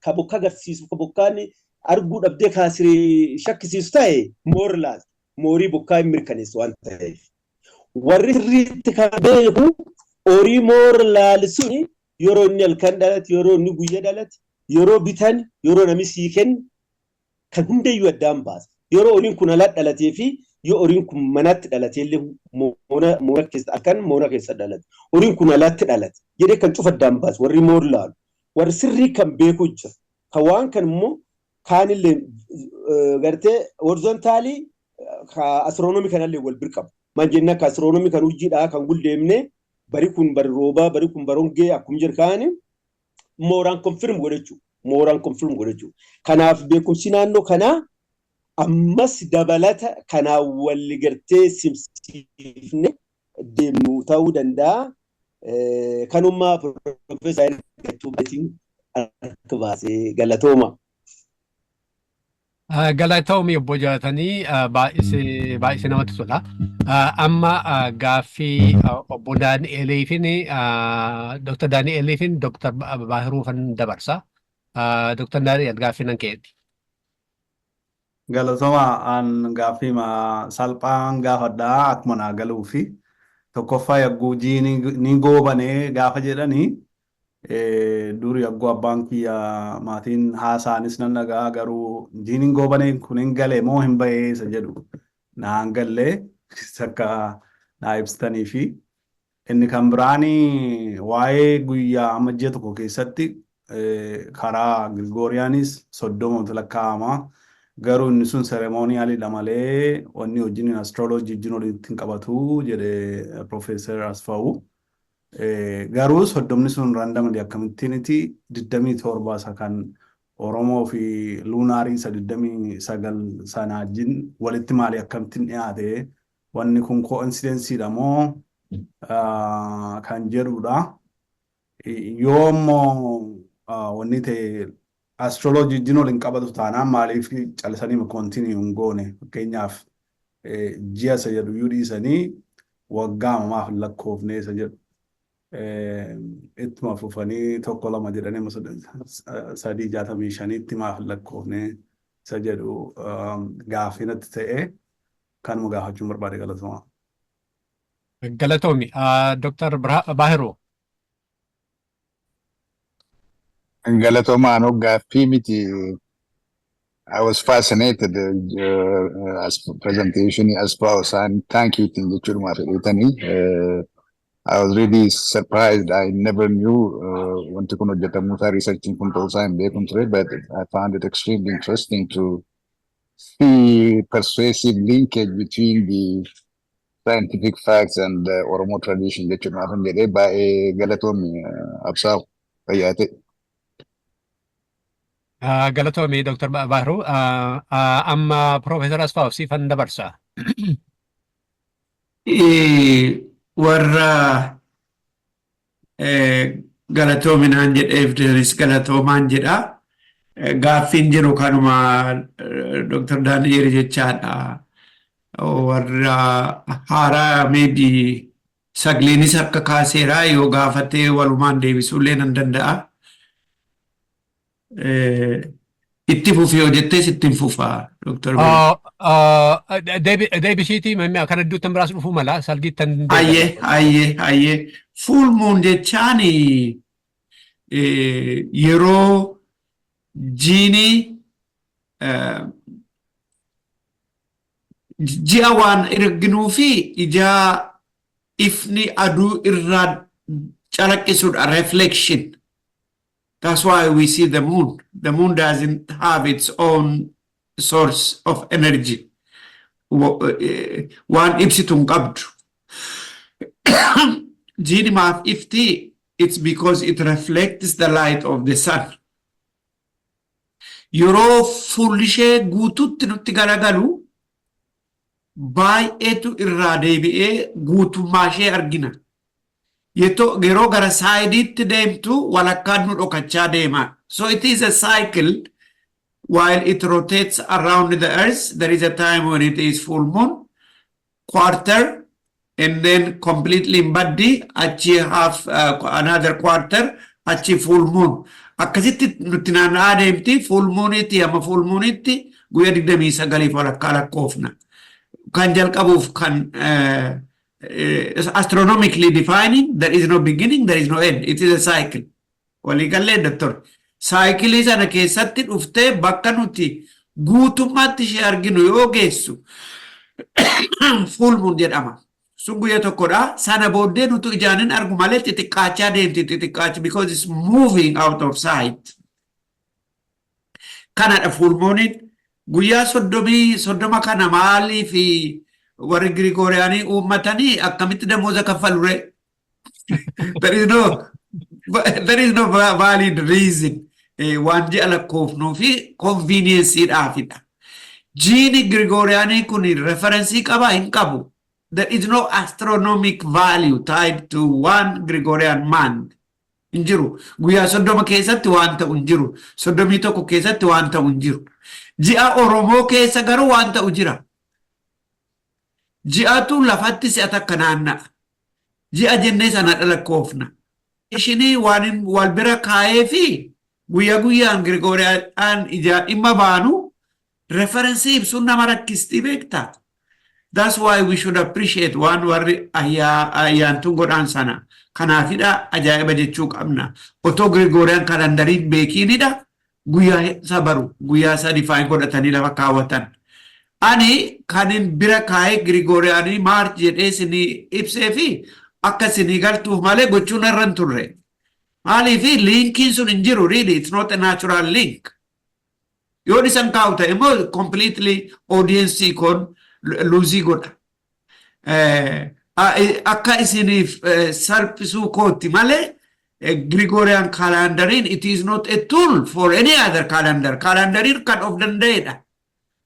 ka bokka agarsiisu, ka bokkaan arguu dhabdee kaasiree shakkisiisu ta'e, moor laalta. Moorii bokkaa hin mirkaneessu waan ta'eef. Warri sirriitti kan beeku horii moor laalisuun yeroo inni halkan dhalate, yeroo inni guyya dhalate, yeroo bitan, yeroo namni sii kennu kan hundayyuu addaan baasa. Yeroo horiin kun alatti dhalatee fi yoo horiin kun manatti dhalatee illee, moona keessa halkan moona keessa dhalate. Horiin kun alatti dhalate jedhee kan cufa addaan baasu warri moor laalu. Warri sirrii kan beeku jira. Kan waan kan immoo kaanillee gartee horizontalii astiroonomii kanallee wal bir qabu. Maal jenna, akka astiroonomii kan urjiidhaa kan guldeemne, bari kun bari roobaa, bari kun barongee akkuma jiru kaani mooraan confirm godhachuu. Mooraan confirm godhachuu. Kanaaf beekumsi naannoo kanaa ammas dabalata kanaan wal gartee simsiifne deemnu ta'uu danda'a. Kanummaa Profeesar harka baasee, galatooma. Galatoomi obbo Jaatanii, baay'isee baay'isee namatti tola. Amma gaaffii obbo Daani'eliifin, Dr. Daani'eliifin Dr. Baahiruu kan dabarsa. Dr. Daani'el, gaaffii nan keeti. Galatooma. An gaaffii salphaan gaafadhaa akkuma naa galuu fi tokkoffaa, yagguu jii ni goobanee gaafa jedhanii, dur yagguu abbaan kiyya maatiin haasaanis nan dhagaa, garuu jiiniin goobanee kun hin galee moo hin bahee isa jedhu naan gallee akka naa ibsitanii fi inni kan biraanii waa'ee guyyaa amma ji'a tokko keessatti karaa Gilgooriyaanis 30tu lakkaa'ama. Garuu inni sun ceremonialiidha malee wanni wajjin astrology wajjin walitti hin qabatu jedhe Profeesar Asfaa'u. Garuu 30ni sun randomly akkamittiiniti 27 isa kan Oromoo fi lunarii isa 29 sana wajjin walitti maali akkamittiin dhiyaate? Wanni kun coincidenceiidha moo kan jedhudha. Yoo immoo wanni ta'e astrology wajjin waliin qabatu taanaan, maaliif callisanii continue hin goone? Fakkeenyaaf ji'a isa jedhu iyyuu dhiisanii waggaa maaf hin lakkoofne isa jedhu. Ittuma fufanii tokko lama jedhanii sadii 65tti maaf hin lakkoofne isa jedhu gaaffii natti ta'e, kanuma gaafachuun barbaade. Galatoomaa. Galatoomi. Dr. Baahiruu. Galatoomaa, gaaffii miti. I was fascinated as presentation as well. And thank you jechuudhumaaf fedheetanii. I was really surprised. I never knew wanti kun hojjetamuu isaa, researching kun ta'uu isaa hin beekun ture, but I found it extremely interesting to see persuasive linkage between the scientific facts and the Oromo tradition jechuudhaaf hin jedhee. Baay'ee galatoomi Absaa'u, fayyaa ta'e. Galatoomi Dr. Baahiruu. Amma Profeesar Asfaaw siifan dabarsa. Warra galatoominaan jedheef deeris galatoomaan jedha. Gaaffiin jiru kanuma Dr. Daani'el jechaadha. Warra haaraa maybe sagleenis harka kaaseera, yoo gaafatee walumaan deebisuullee nan danda'a. Itti fufi yoo jettees ittiin fufa, Dr. Deebisiitii kana iddootti biraas dhufuu mala salgiittan. Ayyee. Full moon jechaan yeroo jiini ji'a waan arginuu fi ija ifni aduu irraa calaqqisudha, reflection. That's why we see the moon. The moon doesn't have its own source of energy. Waan ibsitu hin qabdu. Jiini maaf ifti? It's because it reflects the light of the sun. Yeroo fuulli ishee guututti nutti garagalu, baay'eetu irraa deebi'ee guutummaa ishee argina. Yeroo gara sideiitti deemtu, walakkaan nu dhokachaa deema. So it is a cycle while it rotates around the earth. There is a time when it is full moon, quarter, and then completely baddi, achi half, another quarter, achi full moon. Akkasitti nutti naanna'aa deemti. Full moonitti amma full moonitti guyyaa 29f walakkaa lakkoofna. Kan jalqabuuf kan astronomically defining, there is no beginning, there is no end. It is a cycle. Waliigallee, doctor? Cycleii sana keessatti dhuftee bakka nuti guutummaatti ishee arginu yoo geessu, full moon jedhama. Sun guyyaa tokkodha. Sana booddee nuti ijaan hin argu malee xixiqqaachaa deemti, xixiqqaachaa, because it's moving out of sight. Kanadha full mooniin. Guyyaa 30 kana maalii fi warri Girigooriyaanii uummatanii akkamitti damooza kaffalu ree? There is no valid reason. Waan ji'a lakkoofnuu fi convenienceedhaafidha. Jiini Girigooriyaanii kun referenceii qabaa? Hin qabu. There is no astronomic value tied to one Gregorian month. Hin jiru. Guyyaa 30 keessatti waan ta'u hin jiru. 31 keessatti waan ta'u hin jiru. Ji'a Oromoo keessa garuu waan ta'u jira. Ji'atu lafatti si'a takka naanna'a. Ji'a jennee sana lakkoofna. Ishinii waan wal bira kaa'ee fi guyyaa guyyaan Girigooriyaan ijaa dhimma baanu referenceii ibsuun nama rakkisti, beektaa. That's why we should appreciate waan warri ayyaantuun godhaan sana. Kanaafidha ajaa'iba jechuu qabna. Otoo Gregorian calendariin beekiinidha guyyaa isa baru, guyyaa isa define godhatanii lafa kaawwatan. Ani kanin bira kaa'ee Gregorianii March jedhee isinii ibsee fi akka isinii galtuuf malee gochuun irra hin turre. Maaliifi linkiin sun hin jiru, really, it's not a natural link. Yoon isan kaa'u ta'e immoo completely audience kun lose godha. Akka isiniif salphisuu kootti malee, Gregorian calendariin, it is not a tool for any other calendar. Calendariin kan of danda'edha.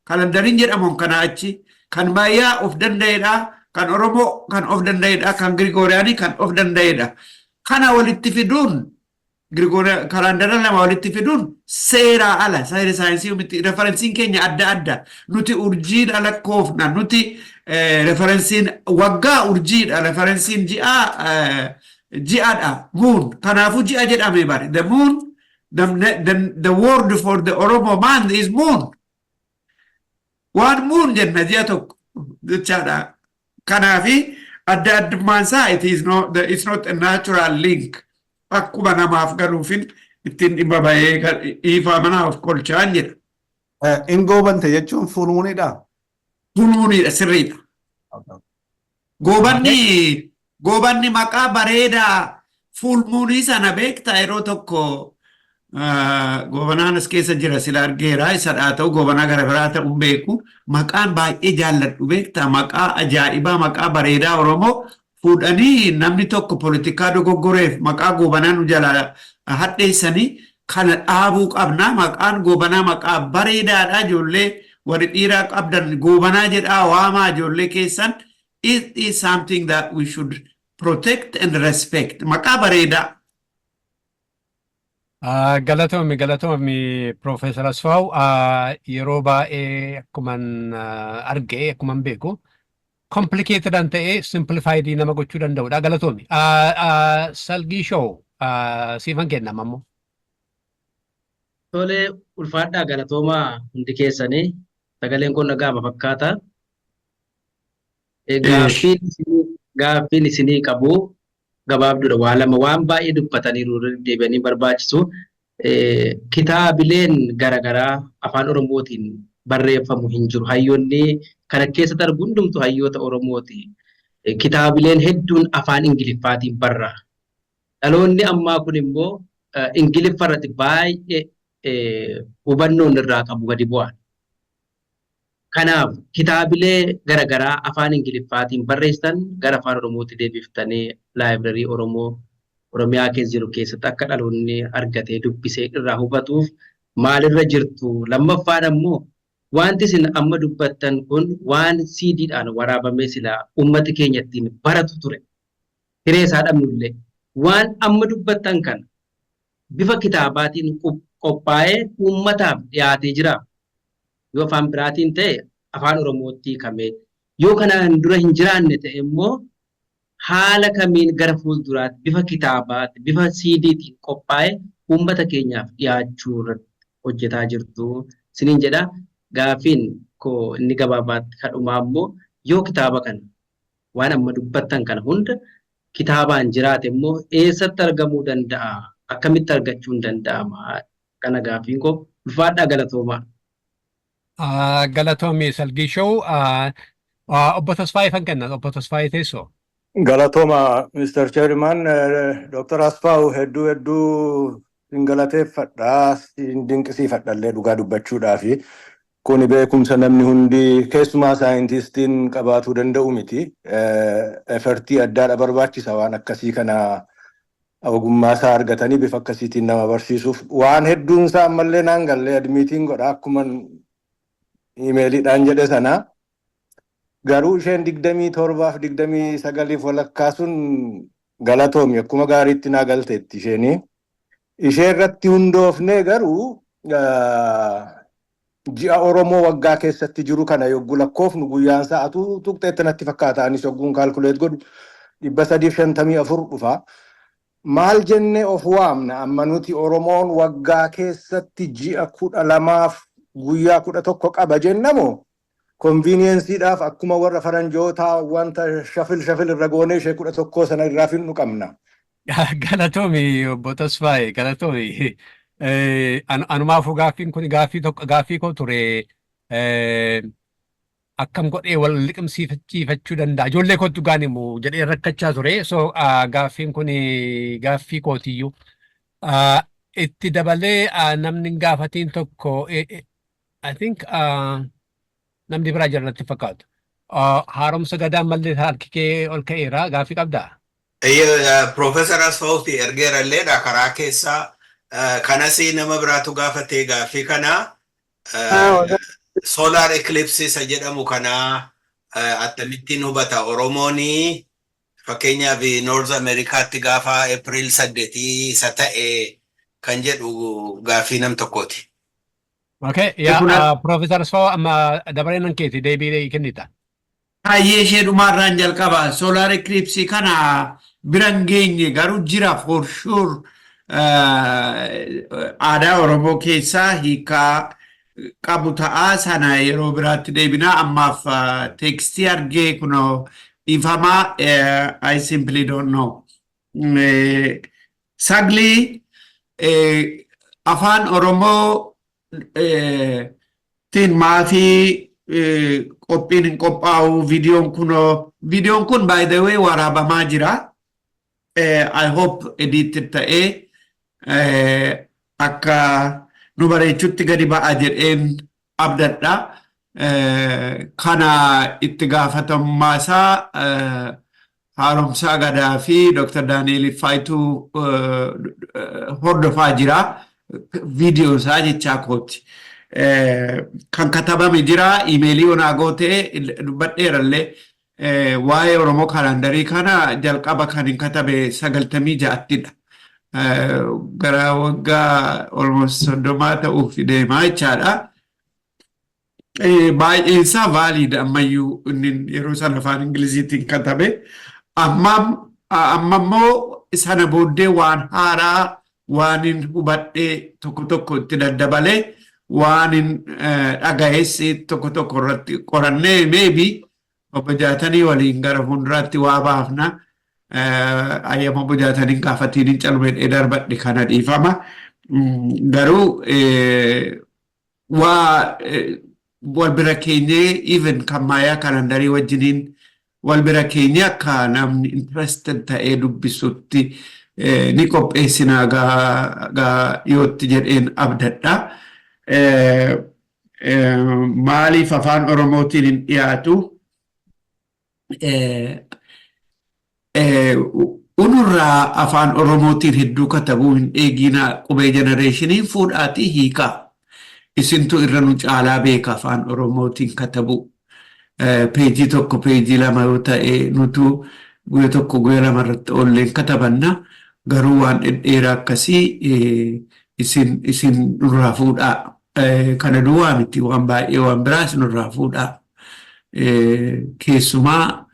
Calendariin jedhamu kana achi kan baay'aa of danda'edha. Kan Oromoo kan of danda'edha. Kan Gregorianii kan of danda'edha. Kana walitti fiduun, Gregorian calendara lama walitti fiduun seeraa ala, seera saayinsii miti. Referenceiin keenya adda adda. Nuti urjiidha lakkoofna. Nuti referenceiin waggaa urjiidha. Referenceiin ji'aa ji'aadha. Moon. Kanaafuu ji'a jedhame bari. The moon, the word for the Oromo month is moon. Waan moon jenna ji'a tokko jechaadha. Kanaafi adda addummaan isaa, it's not a natural link. Akkuma namaaf galuufin ittiin dhimma bahee dhiifaa manaaf kolchaan jedha. In goobante jechuun full moonidha. Full moonidha, sirriidha. Goobanni maqaa bareedaa full moonii sana beektaa? Yeroo tokko goobanaan as keessa jira sila argeera, isa haa ta'u goobanaa gara biraa ta'uu beeku, maqaan baay'ee jaalladhu beektaa, maqaa ajaa'ibaa, maqaa bareedaa Oromoo fuudhanii namni tokko poolitikaa dogoggoreef maqaa goobanaa nu jalaa hadheessanii. Kana dhaabuu qabna. Maqaan goobanaa maqaa bareedaadha. Ijoollee warri dhiiraa qabdan goobanaa jedhaa waamaa ijoollee keessan. It is something that we should protect and respect. Maqaa bareedaa. Galatoomi, galatoomi, Piroofeesar Asfaaw. Yeroo baay'ee akkuman arge, akkuman beeku, complicated an ta'e simplified nama gochuu danda'udha. Galatoomi. Salgii Show, siifan kennama ammoo. Tolee, ulfaadhaa, galatoomaa hundi keessanii. Sagaleen kun dhaga'ama fakkaata. Gaaffiin isinii qabu gabaabduudha, waa lama, waan baay'ee dubbataniiru, deebi'anii barbaachisu. Kitaabileen garaagaraa afaan Oromootiin barreeffamu hin jiru. Hayyoonni kana keessatti argu hundumtu hayyoota Oromooti. Kitaabileen hedduun afaan Ingiliffaatiin barraa. Dhaloonni ammaa kun immoo Ingiliffa irratti baay'ee hubannoon irraa qabu gadi bu'aadha. Kanaaf kitaabilee garaagaraa afaan Ingiliffaatiin barreessitan gara afaan Oromootti deebiftanii library Oromoo Oromiyaa keessa jiru keessatti akka dhaloonni argatee dubbisee irraa hubatuuf maalirra jirtu? Lammaffaan ammoo, wanti isin amma dubbattan kun waan CDdhaan waraabamee silaa uummati keenya ittiin baratu ture. Hiree isaa dhabnullee waan amma dubbattan kana bifa kitaabaatiin qophaa'ee uummataaf dhiyaatee jira. Yoo afaan biraatiin ta'e afaan Oromootti hiikamee, yoo kanaan dura hin jiraanne ta'e immoo haala kamiin gara fuulduraatti bifa kitaabaatti, bifa CDtiin qophaa'ee uummata keenyaaf dhiyaachuu irratti hojjetaa jirtu isiniin jedha. Gaaffiin koo inni gabaabaatti kadhumaa immoo, yoo kitaaba kana, waan amma dubbattan kana hunda kitaabaan jiraate immoo eessatti argamuu danda'a? Akkamitti argachuun danda'ama? Kana gaaffiin koo. Ulfaadhaa, galatoomaa. Galatoomii Salgiishoo. Obbo Tasfaayee fan kenna. Obbo Tasfaayee, teessoo. Galatooma, Mr. Chairman. Dr. Asfaaw, hedduu hedduu sin galateeffadha, sin dinqisiifadha illee dhugaa dubbachuudhaafi. Kuni beekumsa namni hundi, keessumaa saayintistiin, qabaatuu danda'u miti. Effortii addaadha barbaachisa waan akkasii kana ogummaa isaa argatanii bifa akkasiitiin nama barsiisuuf. Waan hedduun isaa ammallee naan gallee admitiin godha, akkuma emailiidhaan jedhe sana. Garuu isheen 27f 29f walakkaa sun, galatoomi, akkuma gaariitti naa galteetti isheenii. Ishee irratti hundoofnee garuu ji'a Oromoo waggaa keessatti jiru kana yogguu lakkoofnu, guyyaan sa'atuu tuqxeetti natti fakkaata, anis yogguun calculate godhu 354 dhufa. Maal jennee of waamna amma nuti? Oromoon waggaa keessatti ji'a 12f guyyaa 11 qaba jennamoo, convenienceiidhaaf akkuma warra faranjootaa wanta shuffle shuffle irra goonee ishee 11 sana irraa finnu qabna? Galatoomi, obbo Tasfaayee, galatoomi. Anumaafuu gaaffiin kun gaaffii tokko gaaffii koo ture. Akkam godhee wal liqimsiifachuu danda'a? Ijoollee kootti dhugaan himu jedhee rakkachaa ture. So gaaffiin kun gaaffii kootiyyuu. Itti dabalee namni hin gaafatiin tokko, I think namni biraa jira natti fakkaatu. Haaromsa Gadaa mallee harki kee ol ka'eera, gaaffii qabdaa? Profeesar Asfaawuti ergeeralleedha karaa keessaa. Kanas nama biraatu gaafatee gaaffii kana, solar eclipse isa jedhamu kana akkamittiin hubata Oromooni? Fakkeenyaaf North Americaatti gaafa April 8 isa ta'e kan jedhu gaaffii nam tokkooti. Okay, yaa Profeesar Asfaaw, amma dabareen nan keeti, deebii kennita. Baay'ee ishee dhumaarraan jalqaba. Solar eclipse kana biran geenye, garuu jira for sure. Aadaa Oromoo keessaa hiikaa qabu ta'aa, sana yeroo biraatti deebinaa. Ammaaf textii argee kunoo dhiifamaa, I simply don't know. Sagli afaan Oromoo tiin maafii qophiin hin qophaa'u? Viidiyoon kunoo, viidiyoon kun by the way waraabamaa jira. I hope edited ta'ee akka nu bareechutti gadi ba'a jedheen abdadha. Kana itti gaafatamummaa isaa Haaromsaa Gadaa fi Dr. Daani'el Iffaayituu hordofaa jira. Viidiyoo isaa jechaa kooti. Kan katabame jira, emailii onaa gootee dubbadheerallee. Waa'ee Oromoo calendarii kana jalqaba kan hin katabe 96ttidha. Gara waggaa almost 30 ta'uuf deemaa jechaadha. Baay'een isaa valid ammayyuu, inni yeroo sana afaan Ingiliziitiin katabe. Amma immoo sana booddee waan haaraa waan hin hubadhee tokko tokko itti daddabalee, waan hin dhaga'es tokko tokko irratti qorannee, maybe obbo Jaatanii waliin gara fuulduraatti waa baafna. Ayyama obbo Jaataniin gaafatiin hin calmedhee darbadhe, kana dhiifama. Garuu waa wal bira keenyee, even kan Maayaa calendarii wajjiniin wal bira keenyee, akka namni interested ta'ee dubbisutti ni qopheessinaa gaa dhiyootti jedheen abdadha. Maaliif afaan Oromootiin hin dhiyaatu? Unurraa afaan Oromootiin hedduu katabuu hin eeginaa, qubee generationiin fuudhaatii hiikaa. Isintu irra nu caalaa beeka afaan Oromootiin katabuu. Peejii 1, peejii 2 yoo ta'e, nutu guyya 1, guyya 2 irratti oolleen katabanna. Garuu waan dhedheeraa akkasii isin nurraa fuudhaa. Kana duwwaa miti, waan baay'ee waan biraas nurraa fuudhaa. Keessumaa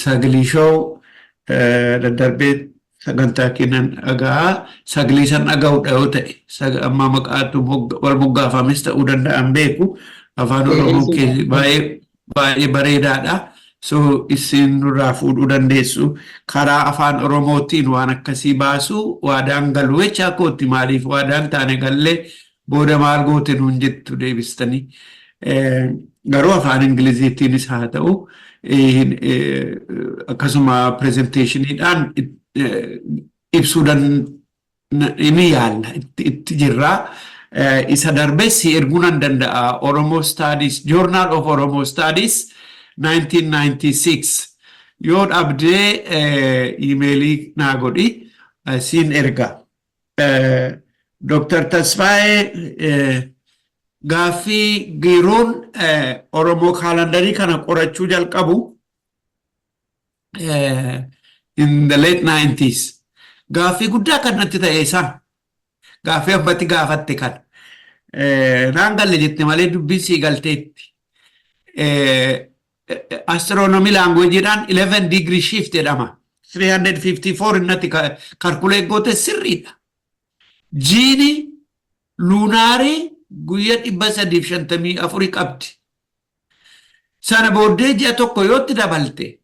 sagalee show daddarbee sagantaa kennan dhagaa, sagalee san dhaga'uudha yoo ta'e, amma maqaatu wal moggaafames ta'uu danda'an beeku, afaan Oromoo baay'ee baay'ee bareedaadha. So isin nurraa fuudhuu dandeessu. Karaa afaan Oromootiin waan akkasii baasu waadaan galu jechaa kootti. Maaliif waadaan taane gallee booda maal goote nuun jettu deebistanii. Garuu afaan Ingiliziitiinis haa ta'u, akkasuma presentationiidhaan ibsuu ni yaalla, itti jirraa. Isa darbes erguu nan danda'a. Oromo Studies, Journal of Oromo Studies 1996 yoo dhabdee emailii naa godhi, siin erga. Dr. Tasfaayee, gaaffii giiruun Oromoo calendarii kana qorachuu jalqabu in the late 90s gaaffii guddaa kan natti ta'e isaan gaaffii abbatti gaafatte kan naan galle jette malee dubbiin sii galteetti. Astronomy languageedhaan 11 degree shift jedhama. 354 innatti calculate goote sirriidha. Jiini lunarii guyyaa 354 qabdi. Sana booddee ji'a 1 yootti dabalte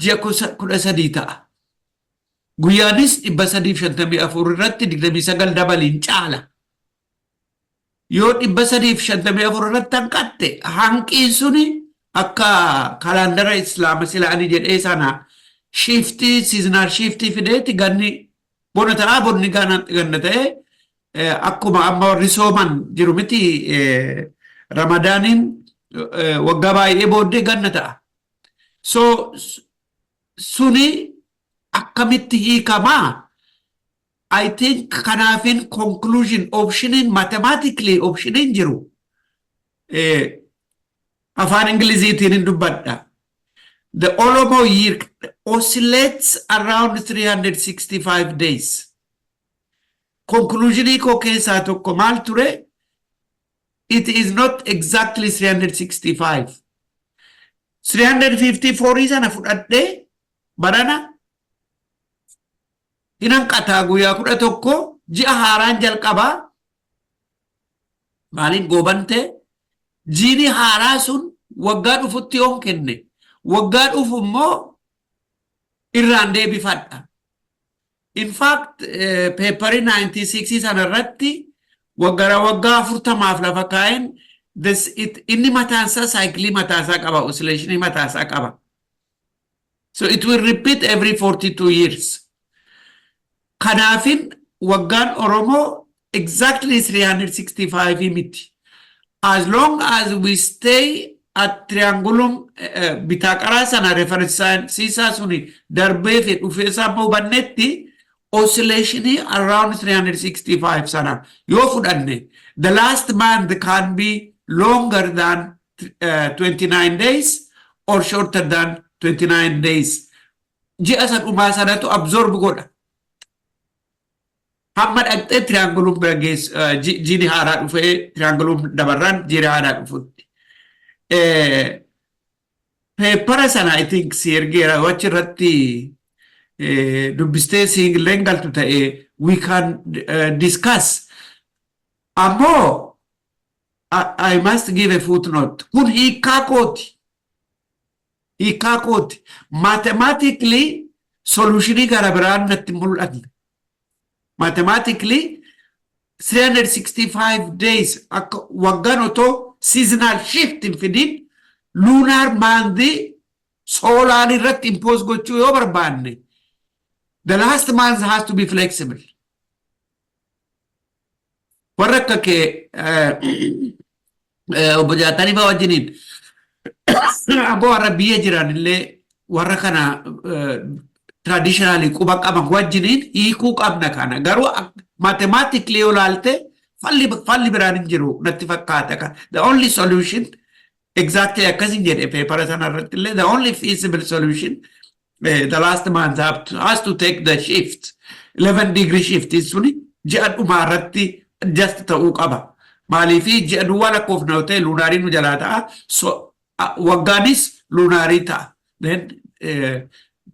ji'a 13 ta'a. Guyyaanis 354 irratti 29 dabaliin caala. Yoo 354 irratti hanqatte, hanqiin suni akka kalaandara Islaama silaanii jedhee sana shiftii, seasonal shiftii fideeti ganni bona ta'a, bonni ganna ta'ee, akkuma amma warri sooman jiru miti, Ramadaaniin waggaa baay'ee booddee ganna ta'a. So suni akkamitti hiikamaa? I think kanaafin conclusion optioniin, mathematically optioniin jiru, afaan Ingiliziitiin hin dubbadha. The Oromo year oscillates around 365 days. Conclusionii koo keessaa tokko maal ture? It is not exactly 365. 354 sana fudhadhee barana hin hanqataa guyyaa 11, ji'a haaraan jalqabaa maaliin goobantee jiini haaraa sun waggaa dhufutti yoon kenne, waggaa dhufu immoo irraan deebifadha. In fact, paperii 96 sana irratti waggara waggaa 40f lafa kaa'een inni mataansaa cycleii mataasaa qaba, oscillationii mataasaa qaba. So it will repeat every 42 years. Kanaafin waggaan Oromoo exactly 365 miti. As long as we stay at triangulum bitaa qaraa sana, referensiisaa suni darbee fi dhufee isaa hubannetti, oscillationii around 365 sana yoo fudhanne, the last month can be longer than 29 days or shorter than 29 days. Ji'a isa dhumaa sanatu absorb godha. Hamma dhaqxee triangulum bira geessu, jiini haaraa dhufee triangulum dabarraan jiini haaraa dhufutti. Papera sana I think si ergeera, achi irratti dubbistee si illee galtu ta'e we can discuss. Ammoo I must give a footnote. Kun hiikkaa kooti. Hiikkaa kooti. Mathematically solutionii gara biraan natti mul'atne. Mathematically 365 days akka waggaan otoo seasonal shift hin fidin lunar month solar irratti impose gochuu yoo barbaanne, the last month has to be flexible. Warra akka kee Obbo Jaatanii fa'aa wajjiniin aboo warra biyya jiran illee warra kana traditionally quba qaban wajjiniin hiikuu qabna. Kana garuu mathematically yoo ilaalte falli biraan hin jiru natti fakkaata. The only solution, exactly akkasin jedhe paper sana irratti illee, the only feasible solution, the last month has to take the shift, 11-degree shift suni ji'a dhumaa irratti adjust ta'uu qaba. Maaliifi ji'a duwwaa lakkoofna yoo ta'e lunarii nu jalaa ta'a. So waggaanis lunarii ta'a. Then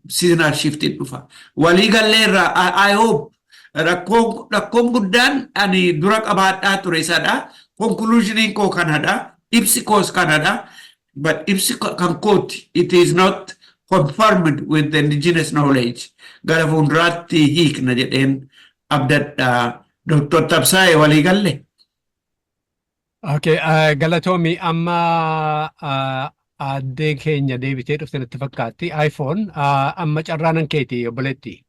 seasonal shiftiin dhufa. Walii gallee irraa, I hope. Rakkoon guddaan ani dura qabaadhaa ture isadha. Conclusioniin koo kanadha. Ibsi koos kanadha. But ibsi kan kooti, it is not confirmed with the indigenous knowledge. Gara fuulduraatti hiikna jedheen abdadha. Dr. Tabsaa'e, walii galle. Okay, galatoomi. Amma aaddee keenya deebitee dhufte natti fakkaatti. iPhone amma carraanan keeti, obboleetti.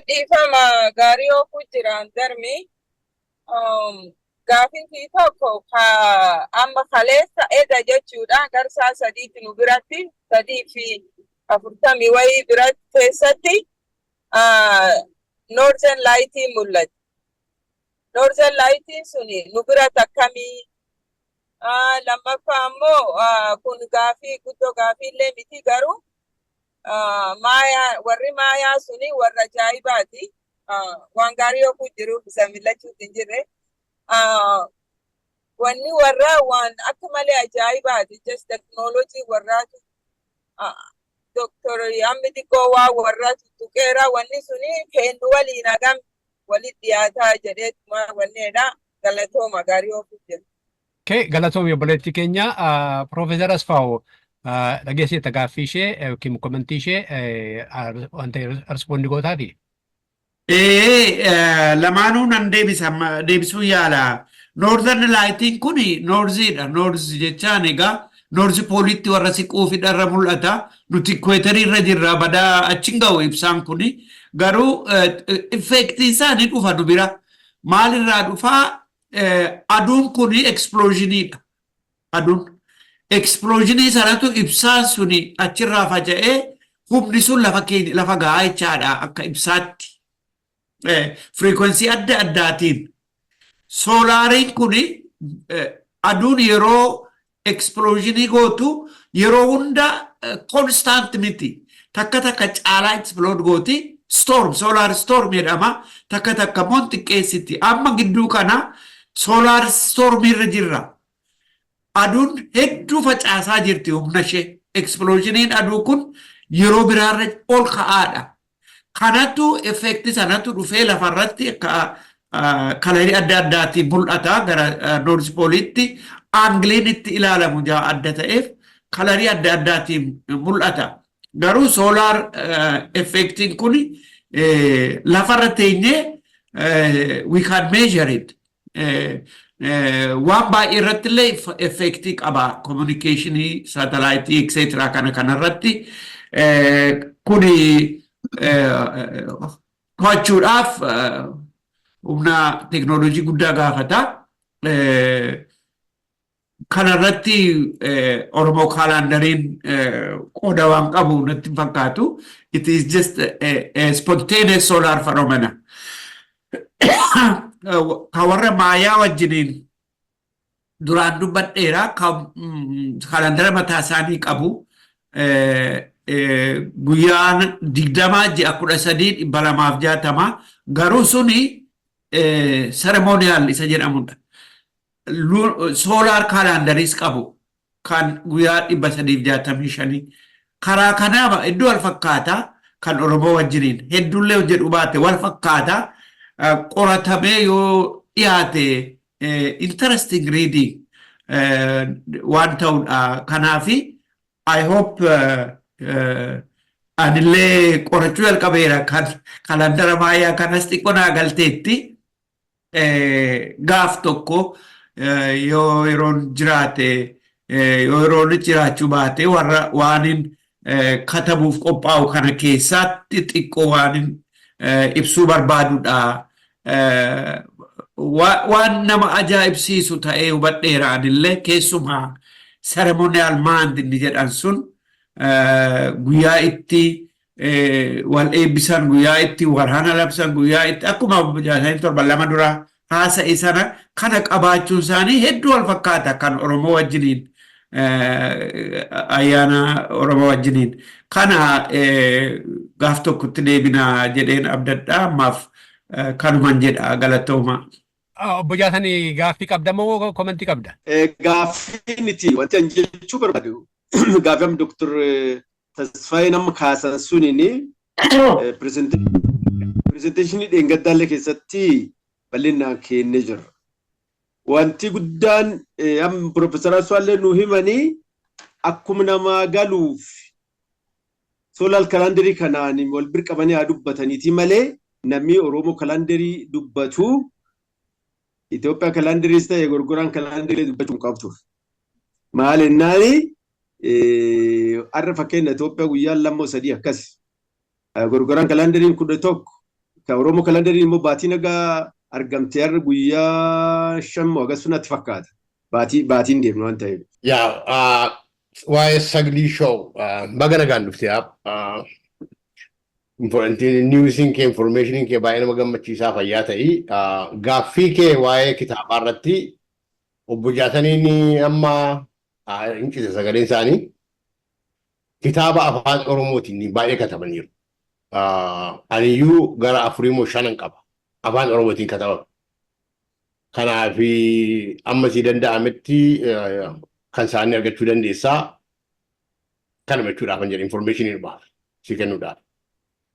Dhiifama, gaarii oofuu jiran darmi. Gaafin tokko ka amma kaleessa eda jechuudha garsaa 3tti nu biratti 3:40 wayii biratti keessatti Northern Lightiin mul'ate. Northern Lightiin suni nu biratti akkamii? Lammaffaa ammoo kun gaafii guddoo gaafii illee miti, garuu Maayaa, warri Maayaa suni warra ajaa'ibaati. Waan gaarii oofuu jiru isa millachuutti hin jirre. Wanni warraa waan akka malee ajaa'ibaati. Just technology warraatu Doktor ammi xiqqoo waa warra tuttuqeera. Wanni suni kennu waliin hagam walitti dhiyaataa jedheetuma wanneedha. Galatooma, gaarii oofuu jira. Okay, galatoomi obboleettii keenya. Profeesar Asfaaw, dhageessita gaaffii ishee yookiin commentii ishee, wanta respond gootaati. Ee, lamaanuu nan deebisa, deebisuu yaala. Northern Lightiin kun northiidha. North jechaan egaa North Poleitti warra siquufidha irra mul'ata. Nuti equatorii irra jirra, badaa achi hin ga'u ibsaan kuni. Garuu effectii isaa ni dhufa nu bira. Maalirraa dhufaa? Aduun kuni explosioniidha. Aduun. Explosionii sanatu ibsaan suni achirraa faca'ee humni sun lafa keenya lafa gahaa jechaadha akka ibsaatti. Frequency adda addaatiin. Solariin kuni aduun yeroo explosionii gootu yeroo hunda constant miti. Takka takka caalaa explode gooti. Storm, solar storm jedhama. Takka takka immoo xiqqeessiti. Amma gidduu kana solar storm irra jirra. Aduun hedduu facaasaa jirti humna ishee. Explosioniin aduu kun yeroo biraarra ol ka'aadha. Kanatu effectii sanatu dhufee lafarratti akka colorii adda addaatiin mul'ata. Gara North Poleitti angleiin itti ilaalamu jaa adda ta'eef colorii adda addaatiin mul'ata. Garuu solar effectiin kun lafarra teenyee we can measure it. Waan baay'ee irratti illee effectii qaba. Communicationii, satelliteii, etc. Kana kanarratti kuni to'achuudhaaf humna teknoolojii guddaa gaafata. Kanarratti Oromoo calendariin qooda waan qabu natti hin fakkaatu. It is just a spontaneous solar phenomena. Ka warra Maayaa wajjiniin duraan dubbadheera, calendara mataa isaanii qabu. Guyyaan 20 ji'a 13 260, garuu suni ceremonial isa jedhamudha. Solar calendariis qabu kan guyyaa 365. Karaa kanaa iddoo wal fakkaataa kan Oromoo wajjiniin hedduullee hojjedhu baate wal fakkaataa, qoratamee yoo dhiyaate interesting reading waan ta'udha. Kanaafi I hope anillee qorachuu jalqabeera kan calendara Maayaa kanas xiqqoo naa galteetti. Gaaf tokko yoo yeroon jiraate, yoo yeroon jiraachuu baate, warra waanin katabuuf qophaa'u kana keessatti xiqqoo waanin ibsuu barbaadudha. Waan nama ajaa'ibsiisu ta'ee hubadheera anillee, keessumaa ceremonial month inni jedhan sun, guyyaa itti wal eebbisan, guyyaa itti waraana labsan, guyyaa itti akkuma 67 dura haasa'e sana kana qabaachuun isaanii hedduu wal fakkaata kan Oromoo wajjiniin, ayyaana Oromoo wajjiniin. Kana gaaf tokkotti deebinaa jedheen abdadha. Ammaaf kanuman jedha, galatooma. Obbo Jaatanii, gaaffii qabda moo commentii qabda? Gaaffii miti. Wanti ani jechuu barbaadu, gaaffii amma Dr. Tasfaayee nama kaasan suniin presentationii dheengaddaallee keessatti bal'inaan kennee jirra. Wanti guddaan amma Profeesar Aswaallee nu himanii akkuma namaa galuuf solar calendarii kanaan wal bir qabanii haa dubbataniiti malee, namni Oromoo calendarii dubbatu Itoophiyaa calendariis ta'e Gregorian calendarii dubbachuu hin qabdu. Maal jennaani, har'a fakkeenya Itoophiyaa guyyaan 2 3 akkas. Gregorian calendariin 11, kan Oromoo calendariin immoo baatii nagaa argamte har'a guyyaa 5 moo akkas natti fakkaata. Baatii baatiin deemnu waan ta'eef. Yaa, waa'ee Saglii Show, baga nagaan dhufte. Newsiin kee, informationiin kee baay'ee nama gammachiisaa, fayyaa ta'ii. Gaaffii kee waa'ee kitaabaa irratti obbo Jaataniin amma hin cite sagaleen isaanii, kitaaba afaan Oromootiin baay'ee katabaniiru. Aniyyuu gara afurii moo shanan qaba, afaan Oromootiin katabame. Kanaaf amma sii danda'ametti kan isaanii argachuu dandeessaa. Kanuma jechuudhaaf kan jedhe, informationii dhumaaf si kennuudhaaf.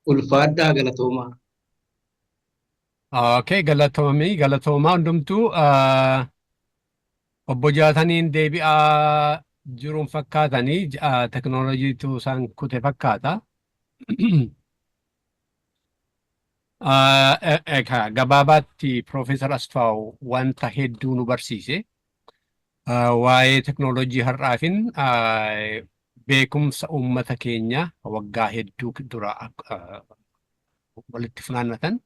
Ulfaadhaa, galatoomaa. Okay, galatoomii, galatoomaa hundumtuu. Obbo Jaataniin deebi'aa jiruun fakkaatanii, teknooloojiitu isaan kute fakkaata. Egaa gabaabaatti Piroofeesar Asfaaw wanta hedduu nu barsiise. Waa'ee teknooloojii har'aafin beekumsa uummata keenya waggaa hedduu dura walitti funaannatan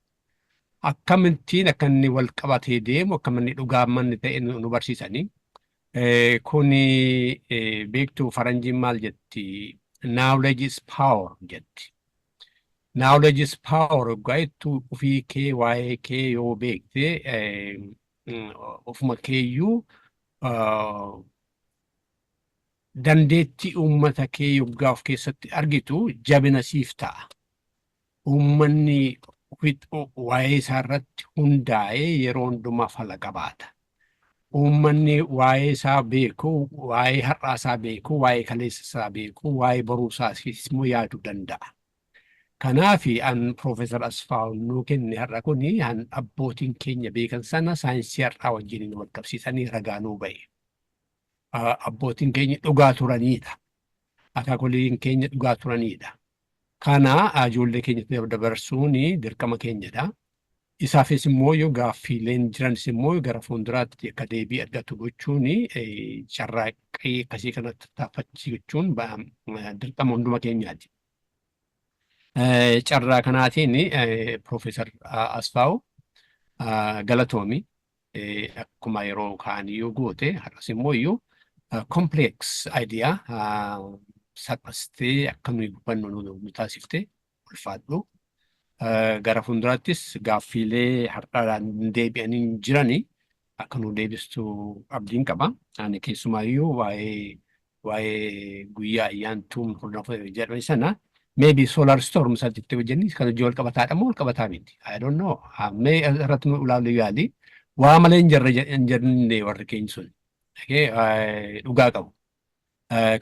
akkamittiin akka inni wal qabatee deemu, akka inni dhugaammanni ta'e nu barsiisanii. Kuni beektuu, faranjiin maal jetti? "Knowledge is power" jetti. Knowledge is power waggaa jettu, ofii kee waa'ee kee yoo beekte, ofuma keeyyuu dandeettii uummata kee yoggaa of keessatti argitu jabina siif ta'a. Uummanni waa'ee isaa irratti hundaa'ee yeroo hundumaa fala qabaata. Uummanni waa'ee isaa beeku, waa'ee har'aa isaa beeku, waa'ee kaleessa isaa beeku, waa'ee boruu isaa immoo yaaduu danda'a. Kanaaf an Piroofeesar Asfaaw nuu kenne har'a kuni an abbootiin keenya beekan sana saayinsii har'aa wajjiniin wal qabsiisanii ragaa nuu ba'e. Abbootiin keenya dhugaa turanidha. Akaakoliin keenya dhugaa turanidha. Kana ijoollee keenyatti dabarsuun dirqama keenyadha. Isaafis immoo yoo gaaffiileen jiranis immoo gara fuulduraatti akka deebii argatu gochuun, carraaqqii akkasii kanatti tattaaffachii gochuun dirqama hunduma keenyaati. Carraa kanaatiin Piroofeesar Asfaaw, galatoomi. Akkuma yeroo kaaniyyuu goote, har'as immoo iyyuu complex idea salphistee akka nuyi hubannu nu taasifte, ulfaadhu. Gara fuulduraattis gaaffiilee har'aadhaan deebi'anii jiranii akka nu deebistu abdiin qaba. Ani keessumaayyuu waa'ee guyyaa ayyaantuun hordofa jedhame sana, maybe solar storm isa jettee hojjenni kan hojii wal qabataadha moo wal qabataa miti? I don't know. Mee irratti nu ilaalu yaali. Waa malee hin jirre hin jenne warri keenya sun. Dhugaa qabu.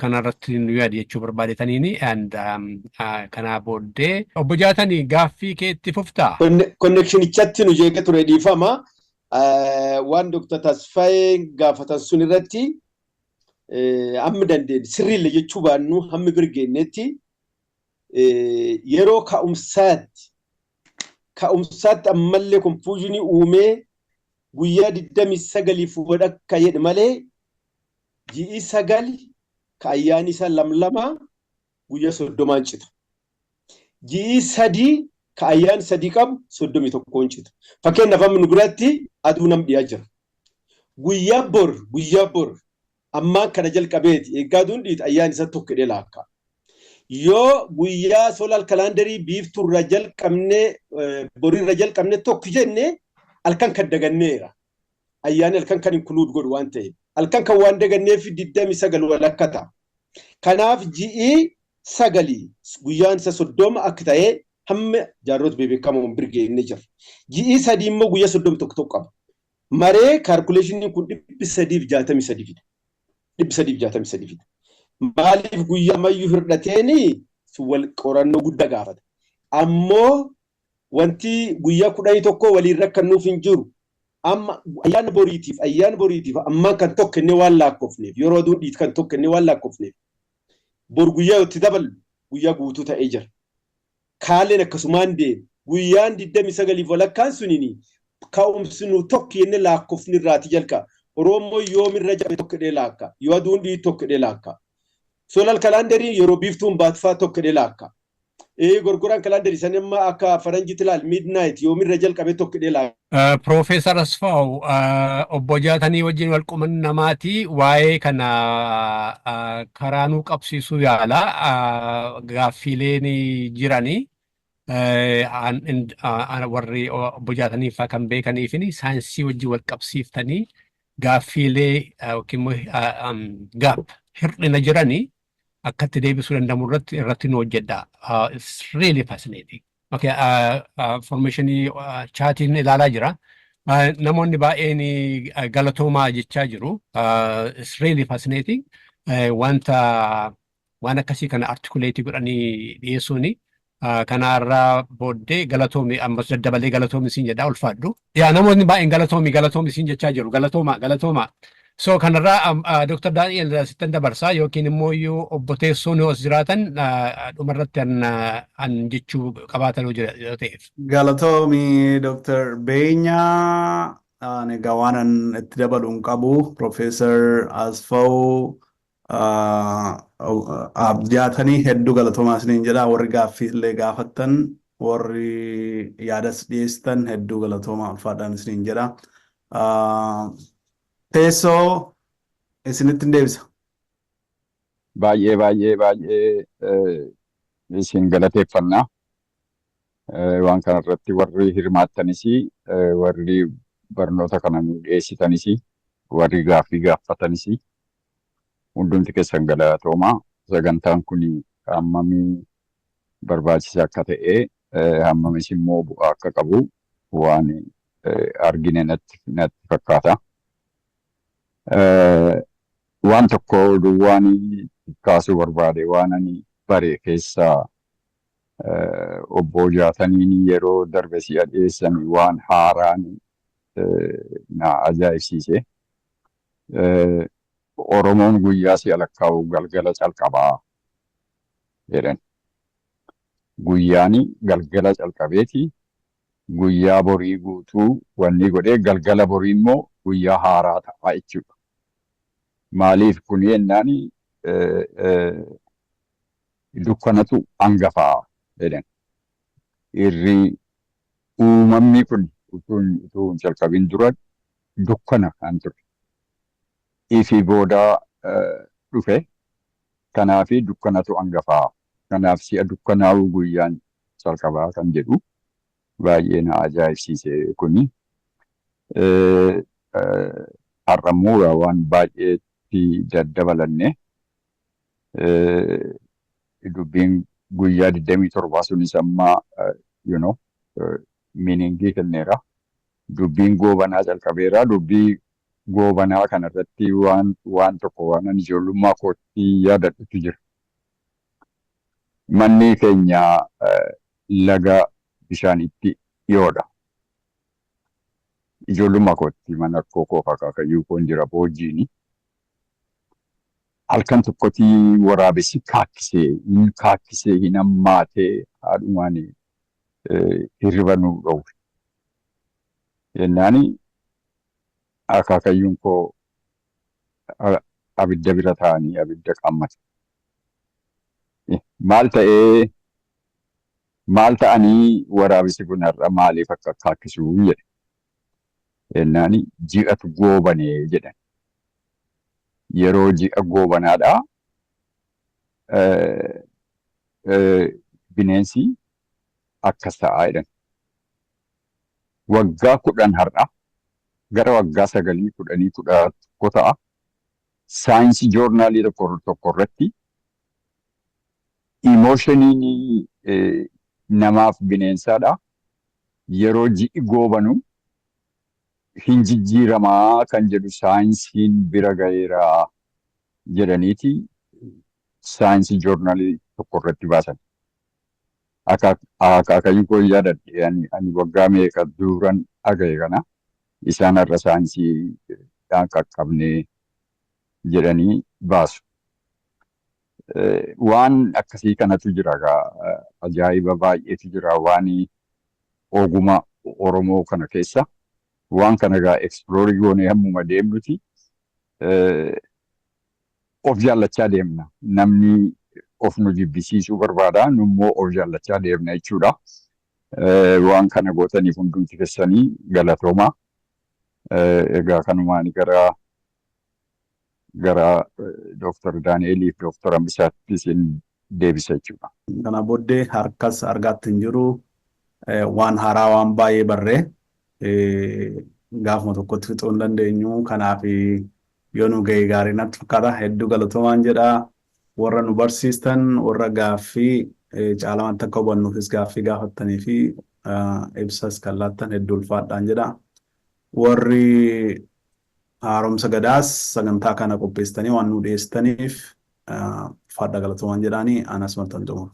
Kanarratti nu yaadi jechuu barbaadetaniini and kanaa booddee obbo Jaatanii, gaaffii kee itti fuftaa? Connectionichatti nu jeeqe ture, dhiifama. Waan Dr. Tasfaayee gaafatan sun irratti hammi dandeenye sirriillee jechuu baannu, hammi bira geenyetti yeroo ka'umsaatti ammallee confusionii uumee guyyaa 29f wadhakka jedhe malee, ji'i 9 ka ayyaanni isaa lamlama guyyaa 30n cita. Ji'i 3 Ka ayyaan 3 qabu 31n cita. Fakkeenyaaf, amma nu biratti aduu nam dhiyaa jira. Guyyaa bor ammaan kana jalqabeeti eeggaa aduun dhiite ayyaan isa 1 hidhee laakka. Yoo guyyaa solar calendarii biiftuurra jalqabnee, boriirra jalqabne 1 jenne, halkan kan daganneera. Ayyaanni halkan kan include godhu waan ta'eef. Halkan kan waan daganneef 29 walakka ta'a. Kanaaf ji'ii 9 guyyaan isa 30 akka ta'ee hamma jaarrota bebeekamoon birgee jira. Ji'ii 3 immoo guyyaa 31 tokko qaba. Maree calculationiin kun 363 fida. 363 fida. Maaliif guyyaa ammayyuu hir'ateeni wal qorannoo guddaa gaafata. Ammoo wanti guyyaa 11 waliin rakkannuuf hin jiru. Amma ayyaana boriitiif ammaan kan tokko inni waan lakkoofneef, yeroo aduun dhiit kan tokko inni waan lakkoofneef, bor guyyaa itti daballu guyyaa guutuu ta'ee jira. Kaaleen akkasumaan deema. Guyyaan 29f walakkaan sunini ka'umsi nu tokko jennee lakkoofni irraati jalqaba. Oromoo yoomirra jabe 1 hidhee laakka. Yoo aduun dhiit 1 hidhee laakka. Solar calendariin yeroo biiftuun baatfaa 1 hidhee laakka. Gorgoraan calendarii san amma akka faranjiitti ilaal midnight yoomirra jalqabe 1 hidhee laakka. Piroofeesar Asfaaw, obbo Jaatanii wajjin wal quunnamaati waa'ee kana karaa nuu qabsiisuu yaala, gaaffiileen jiranii warri obbo Jaatanii fa'aa kan beekaniifini saayinsii wajjin wal qabsiiftanii gaaffiilee yookiin immoo gap hir'ina jiranii akkatti deebisuu danda'amu irratti nu hojjedha. It's really fascinating. Okay, informationii chatiin ilaalaa jira. Namoonni baay'een galatoomaa jechaa jiru. It's really fascinating. Wanta waan akkasii kana articulate godhanii dhiyeessuuni. Kanarraa booddee galatoomi, ammas daddabalee galatoomi siin jedha, ulfaadhu. Yaa, namoonni baay'een galatoomi galatoomi siin jechaa jiru. Galatooma, galatooma. So kanarraa Dr. Daani'el sittan dabarsaa, yookiin immoo iyyuu obbo Teessoon yoo as jiraatan dhumarratti an jechuu qabaatan yoo jira yoo ta'eef. Galatoomi, Dr. Beenyaa. Ani egaa waan an itti dabalu hin qabu. Profeesar Asfaw, Jaatanii, hedduu galatoomaa isiniin jedha. Warri gaaffii illee gaafattan, warri yaadas dhiyeessitan, hedduu galatoomaa, ulfaadhaan isiniin jedha. Teessoo isinitti hin deebisa. Baay'ee baay'ee baay'ee isin galateeffannaa. Waan kana irratti warri hirmaattanis, warri barnoota kana nu dhiyeessitanis, warri gaaffii gaafatanis, hundumti keessan galatoomaa. Sagantaan kun hammamii barbaachisaa akka ta'e, hammamis immoo bu'aa akka qabu waan argine natti fakkaata. Waan tokko duwwaan kaasuu barbaade, waan ani bare keessaa, obbo Jaataniin yeroo darbe si'a dhiyeessan waan haaraan na ajaa'ibsiise. Oromoon guyyaa si'a lakkaa'u galgala calqabaa jedhan. Guyyaan galgala calqabeeti guyyaa borii guutuu wanni godhee, galgala borii immoo guyyaa haaraa ta'a jechuudha. Maaliif kun jennaan, dukkanatu hangafaa jedhan. Irri uumamni kun utuu hin calqabin dura dukkana kan ture. Ifi booda dhufe, kanaafi dukkanatu hangafaa. Kanaaf si'a dukkanaa'uu guyyaan calqabaa kan jedhu baay'ee na ajaa'ibsiise kuni. Har'ammoo waan baay'eetti daddabalanne, dubbiin guyyaa 27 sunis amma meaningii kenneera. Dubbiin Goobanaa calqabeera. Dubbii Goobanaa kanarratti waan tokko waan ani ijoollummaa kootti yaadadhutu jira. Manni keenya laga bishaanitti dhiyoodha. Ijoollummaa kootti mana koo akaakayyuu koon jira boojjiini. Halkan tokkotti waraabessi kaakkisee hin kaakkisee hin hammaatee haadhumaan hirriba nu dhowwe. Jennaani akaakayyuun koo abidda bira taa'anii abidda qaammate. Maal ta'ee? Maal ta'anii waraabessi kun har'a maaliif akka kaakkisuu jedhe. Jennaani ji'atu goobanee jedhan. Yeroo ji'a goobanaadhaa bineensi akkas ta'aa jedhan. Waggaa 10 har'a gara waggaa 9, 10, 11 ta'a. Saayinsii joornaalii tokko tokko irratti emotioniin namaaf bineensaadha. Yeroo ji'i goobanu hin jijjiiramaa kan jedhu saayinsiin bira gaheera jedhaniiti saayinsii joornaalii tokko irratti baasan. Akaakayyuu koo yaadadhe, ani waggaa meeqa duran dhagaye kana, isaan har'a saayinsiidhaan qaqqabnee jedhanii baasu. Waan akkasii kanatu jira egaa, ajaa'iba baay'eetu jira waan oguma Oromoo kana keessa. Waan kana egaa explore goonee hammuma deemnuti of jaallachaa deemna. Namni of nu jibbisiisuu barbaada, nummoo of jaallachaa deemna jechuudha. Waan kana gootaniif hundumti keessanii galatooma. Egaa kanumaan gara Dooktar Daani'elii fi Dooktar Hambisaatti isin deebisa jechuudha. Kana booddee harkas argaatti hin jiru. Waan haaraa waan baay'ee barree gaafuma tokkotti fixuu hin dandeenyu. Kanaaf yoo nu ga'e gaarii natti fakkaata. Hedduu galatoomaan jedha. Warra nu barsiistan, warra gaaffii caalamatti akka hubannuufis gaaffii gaafattanii fi ibsas kan laattan hedduu ulfaadhaan jedha. Warri Haaromsa Gadaas sagantaa kana qopheessitanii waan nu dhiyeessitaniif ulfaadhaa, galatoomaan jedhaanii anas maxxanxuma.